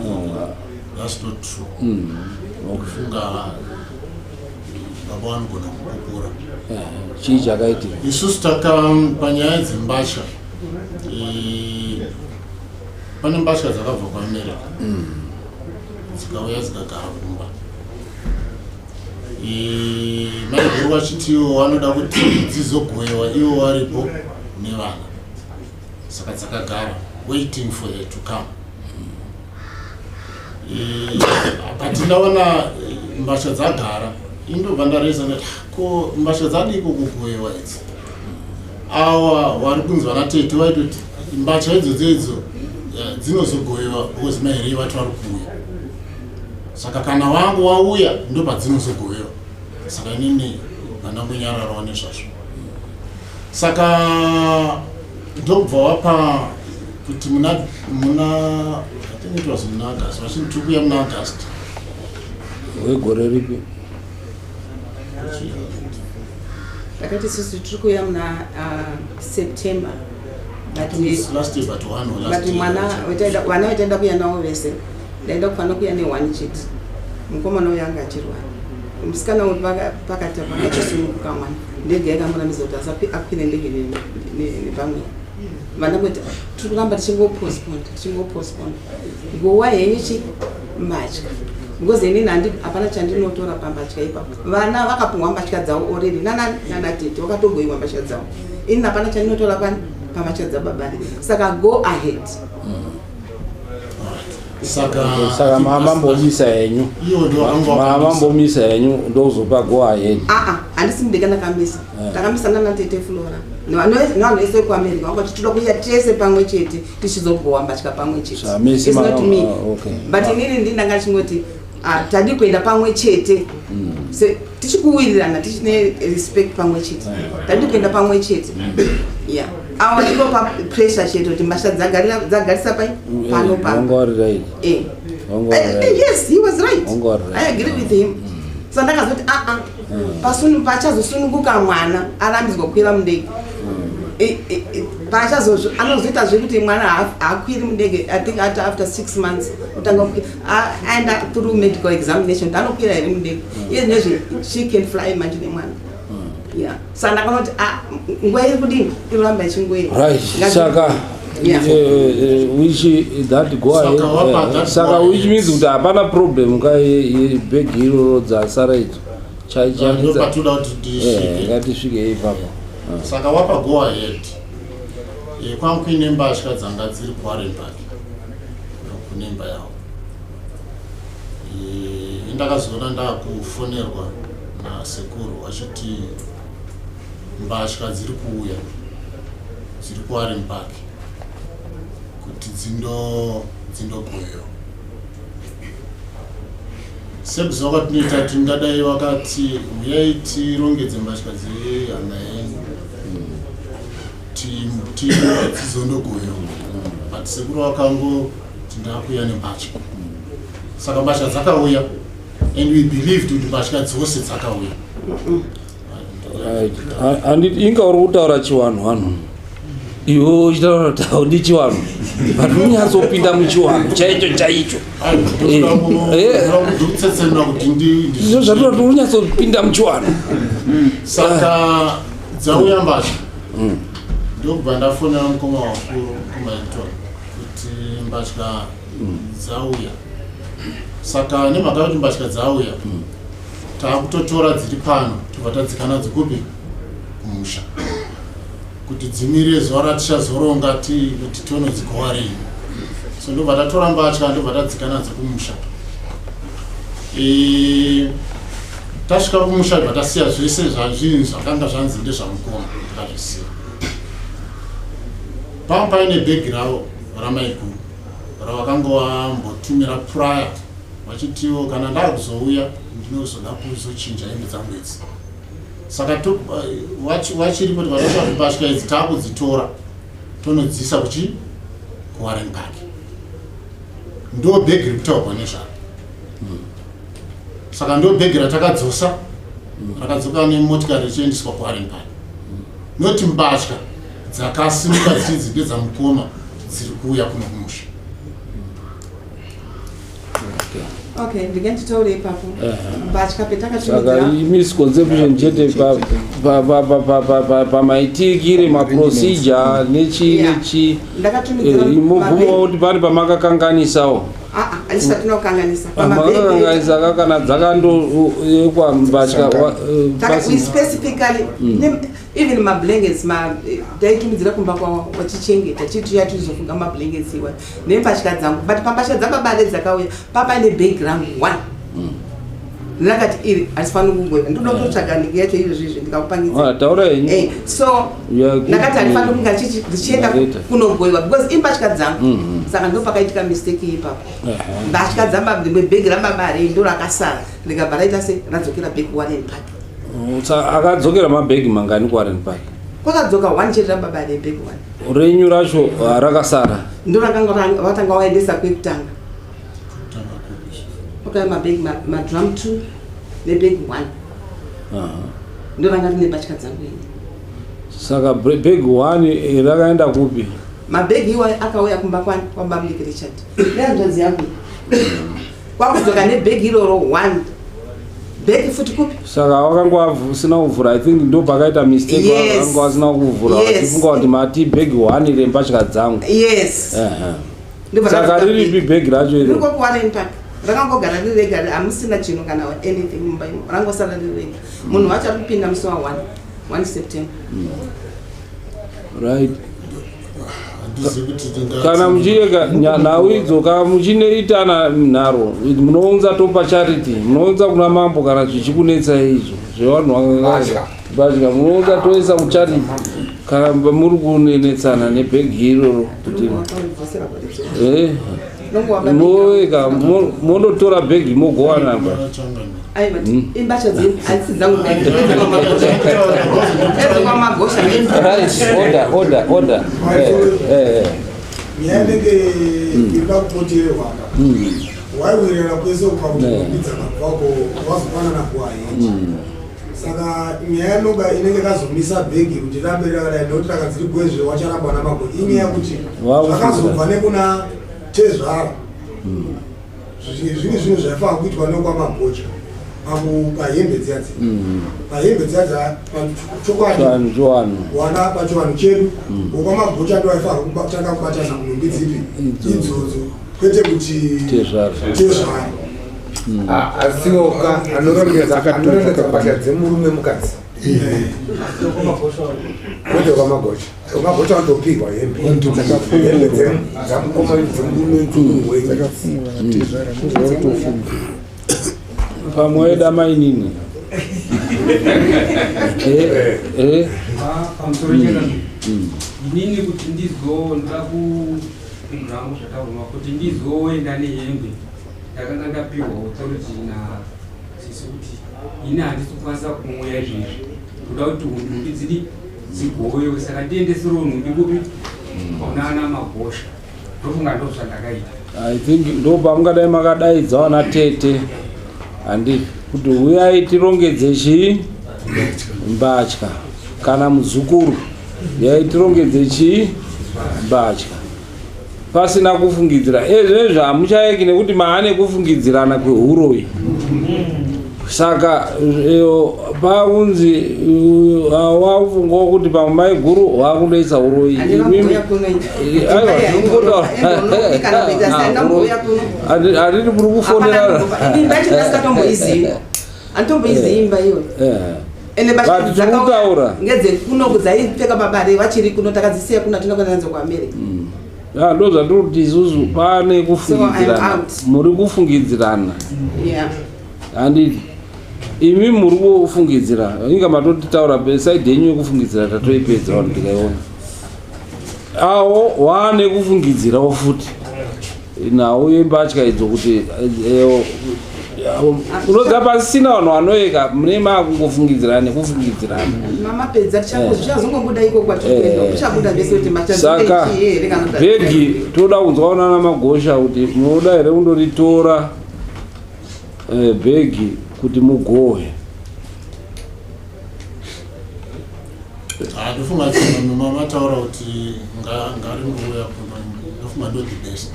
that's not true. Kufunga baba vanogona kupupura. Chii chakaitika? Isusu taka panyaya dzembatya, pane mbatya dzakabva kuAmerica, dzikauya dzikagara kumba. Maiguru vachitiwo vanoda kuti dzizogoyewa ivo varipo nevana, saka dzakagara waiting for her to come. But ndaona mbatya dzagara, indobva ndareza ndati, "Ah, ko mbatya dzadiko kugoyewa idzi?" Awa vari kunzi vana tete vaitoti mbatya idzodzo idzo dzinozogoyewa because mairei vati vari kuuya, saka kana wangu wauya ndo padzinozogovewa. Saka inini vandangonyararawo nezvazvo. Saka ndokubva wapa kuti muna I think it was muna August, vachiti tiri kuuya muna August. Wegore ripi? Takati isusu tiri kuuya muna September, I think it's last year but one or last but year. Mwana vana vataida kuuya navo vese, ndaida kufanira kuuya neone chete. Mukomana uyu anga achirwara, musikana uyu pakati apa akachisununguka mwana, ndege yakamurambidza kuti akwire ndege nepamwe vana. Kuti tiri kuramba tichingopostpone, tichingopostpone nguva henyu chi mbatya, because inini handi hapana chandinotora pambatya ipapo. Vana vakapuhwa mbatya dzavo already nana tete, vakatogoyiwa mbatya dzavo. Inini hapana chandinotora pani pambatya dzababari, saka go ahead. Saka Saka mamambomisa henyu? Iwo ndo vakanga vakamisa. Mamambomisa henyu, ndokuzopa go ahead? Aa, handisi ndega ndakamisa. Takamisa nana tete Flora nevanhu vese kuAmerica, vanga vachitoda kuuya tese pamwe chete tichizogowa mbatya pamwe chete. Zvamisi It's not me. Ah, okay. But inini ndi ndanga chingoti, ah, tadi kuenda pamwe chete. Tichikuwirirana, tichine respect pamwe chete, tadi kuenda pamwe chete. Yeah, awa tingopa pressure chete kuti mbatya dzagarisa pai pano pano. Wanga wari right. Wanga wari right. Yes, he was right. Wanga wari right. I agree with him. So ndakazoti aa, pachazosununguka mwana arambidzwa kukwira mundege, anozoita zvekuti mwana haakwiri mundege. I think after 6 months otanga aenda through medical examination kuti anokwira here mundege. Iye nezve she can fly manje nemwana. Yeah, saka ndakanoti, ah, nguva iri kudini, iroramba ichingoenda. Right, saka which that go ahead. Saka wapa that Saka go which ahead. means kuti hapana problem ka yebhegi iroro dzasara idzo. Ndo patoda kuti tisvike. Ngatisvike ipapo. Saka wapa go ahead, kwangu kuine mbatya dzanga dziri kuWarren Park kune imba yavo. Indakazoona ndakufonerwa nasekuru vachiti mbatya dziri kuuya dziri kuWarren Park kuti dzindo dzindogoyewa. Sekuziva kwatinoita, tingadai wakati uyai tirongedze mbatya dzehama yenyu dzizondogoyewa, but sekuru wakangoti ndakuuya nembatya. Saka mbatya dzakauya and we believed kuti mbatya dzose dzakauya. Right. Handiti inga uri kutaura chiwanhu vanhu, iwe uchitaura kuti haudi chiwanhu, but unyatsopinda muchiwanhu chaicho chaicho. Ndikutsetsenura kuti Izvo zvatinoda kuti unyatsopinda muchiwanhu. Saka dzauya mbatya, ndokubva ndafonera mukoma wakuru, mukoma Elton, kuti mbatya dzauya. Saka nemhaka yekuti mbatya dzauya, taakutotora dziri pano, tobva tadzika nadzo kupi? Kumusha, kuti dzimire zuva ratichazoronga kuti tonodzigowa rini. So ndobva tatora mbatya, ndobva tadzika nadzo kumusha. Tasvika kumusha, bva tasiya zvese zvazvinhu zvakanga zvanzi ndezvamukoma, takazvisiya pamwe paine bhegi ravo ramaiguru ravakanga vambotumira prior, vachitiwo kana ndakuzouya ndinozoda kuzochinja hembe dzangu idzi. Saka wachiripo tikatoa mbatya idzi, taakudzitora tonodziisa kuchi kuWarren Park. Ndo bhegi riri kutaurwa nezvaro. Saka ndo bhegi ratakadzosa, rakadzoka nemotikari richiendeswa kuWarren Park, noti mbatya dzakasimuka dzichinzi ndedzamukoma dziri kuuya kuno kumusha. Okay, ndinganditaure ipapo. Mbatya Saka petakatumidzira misconception chete pamaitikire, maprocedure nechi nechi. Ndakatumidzira Mubvumo kuti pane pamakakanganisawo? Ah, handisati tinokanganisa. Makakanganisa ka kana dzakandoekwa mbatya We specifically even mablankets taitumidzira kumba kwavo vachichengeta, chituya tizofunga mablankets iwa nembatya dzangu. But pambatya dzababale dzakauya papaine bag rangu one ndakati iri hatifaniri kungoita, ndoda kutotsvaga ndingi yacho izvozvizvi ndikakupangidza. Ah, taura henyu. So You are good, ndakati handifaniri kunge ndichienda narrator. kunogoiwa because imbatya dzangu. Saka ndo pakaitika mistake ipapo. Mbatya dzamwe bhegi rababa rei ndo rakasara, rikabva raita se radzokera back Warren Park. Saka akadzokera mabhegi mangani kuWarren Park? Kwakadzoka one chete, rababa rei, bhegi one. Renyu racho rakasara? Ndo rakanga vatanga vaendesa kwekutanga. Pakauya mabhegi madrum two nebhegi one. Ndo ranga rine mbatya dzangu ini. Saka bhegi one rakaenda kupi? Mabhegi iwayo akauya kumba kwani kwabamudiki Richard nehanzvadzi yangu, kwakudzoka nebhegi iroro, one bhegi futi kupi? Saka wakanga usina kuvhura. I think ndo pakaita mistake. Yes. Wakanga wasina kuvhura. Yes. Vachifunga kuti mati bhegi one rembatya dzangu. Yes. Ndobva Saka radzoka. riripi bhegi racho iro? Riri kuWarren Park, rakangogara riri rega, hamusina chinhu kana anything mumba imo, rangosara riri rega. Munhu wacho ari kupinda musi wa1 1 September. Right. Handizivi kuti Kana muchirega nhau idzo, kana muchinoitana nharo, munounza topa charity, munounza kuna mambo kana zvichikunetsai izvo zvevanhu Mbatya. Mbatya munounza toisa kucharity kana muri kunenetsana nebhegi iroro kuti moveka mondotora bhegi mogowana pa. Aiwa, imbatya hadzisi dzangu, ezvekwamagosha. Right, order, order, order. Nyaya inenge irida kupotererwa apa, waiwirira kwese ukakumbidza kabvako wazofanana kuaheti. Saka nyaya inoga inenge kazomisa bhegi kuti rambe rakadai nekuti rakadziri gwezve wacharamba namago, inyaya yekuti zvakazobva nekuna tezvara zviri zvinhu zvaifanira kuitwa nekwamagocha pahembe dziya dzi pahembe dziya dza chokwadi. Chivanhu, chivanhu. Wana pachivanhu chedu, wokwamagocha ndo aifanira kutanga kubatana kunhumbi dzipi? Idzodzo, kwete kuti Tezvara. Tezvara. Ah, asiwoka anorongedza mbatya dzemurume mukadzi, kwete kwamagocha. Kwamagocha vanotopihwa hembe dzamukoma dzemurume dzemunhu wenyu. Pamwe weda mainini. Eh, eh. Pamusoro chena inini kuti ndizo ndoda kupindura hangu zvataurwa kuti ndizoenda nehembe ndakanga ndapihwa authority na sisi kuti ini handisi kukwanisa kumuuya izvezvi kuda kuti nhumbi dzidi dzigowewe saka ndiendeserewo nhumbi kupi kunana magosha ndofunga ndozvandakaita. I think ndopamungadai makadaidza vana tete handi kuti huyai tirongedze chii mbatya kana muzukuru uyai tirongedze chii mbatya pasina kufungidzira ezvezvo hamuchaeki nekuti maane kufungidzirana kwehuroyi saka paunzi wafungawo kuti pamwe maiguru wakundoisa huroyi aiwa zvingotaura hatiti muri kufonerana Anditomboizivi imba iyoyo. Ende But tiri kutaura. Ngedzekuno dzaipfeka babare vachiri kuno takadzisiya kuno hatina kuenda nadzo kuAmerica. Ah, ndo zvatiri kuti isusu pane kufungidzirana So I'm out. muri kufungidzirana Yeah. handiti imi muri kufungidzira inga matotitaura saidi yenyu yekufungidzira tatoipedza vanhu tikaiona awo waane kufungidzirawo futi nhau yembatya idzo kuti eh, eh, unoziva pasina vanhu vanoyeka mune makungofungidzirana nekufungidzirana. Mamapedza tichazongobuda iko kwatikuenda kuchabuda vese kuti mbatya Saka dzine here kana kuti bhegi toda kunzwa kunana magosha kuti munoda here kundoritora bhegi kuti mugohe. Ah, ndofunga kuti mataura kuti ngaringouya kuno, ndofunga ndo the best.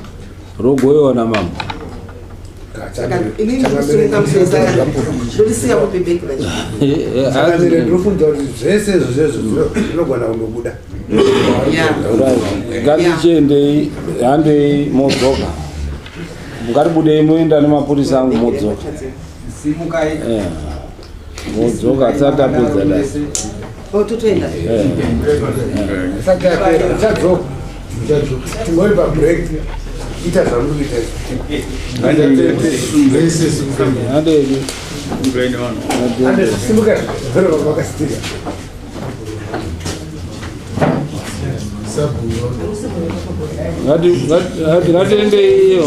Rogoyiwa namambo. Saka inini ndikusimuka musoro ndorisiya kupi bhegi racho? Saka ndinofunga kuti zvese izvo zvezvo zvinogona kundobuda. Ngatichiendei, handei modzoka, ngatibudei moenda nemapurisa angu modzoka. Simukai. Modzoka tisati tapedza dai. Oh, totoenda. Isati yapera, uchadzoka. Tingori pabreak, ita zvamuri kuita izvi. Handei. Ande simuka zvero vamakasitira. Ngatiendei iyo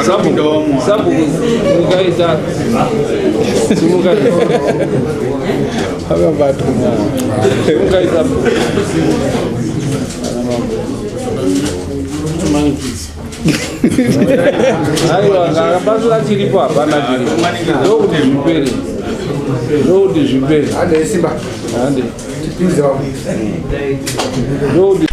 sabhuku sabhuku simukaita simukai Akabatwa. Simukai sabhuku. Kutomanikidza. Aiwa, ngakabasira chiripo hapana chiripo ndokuti zvipere ndokuti zvipere. Ande simba. Hande. Tipinze wako. Ndokuti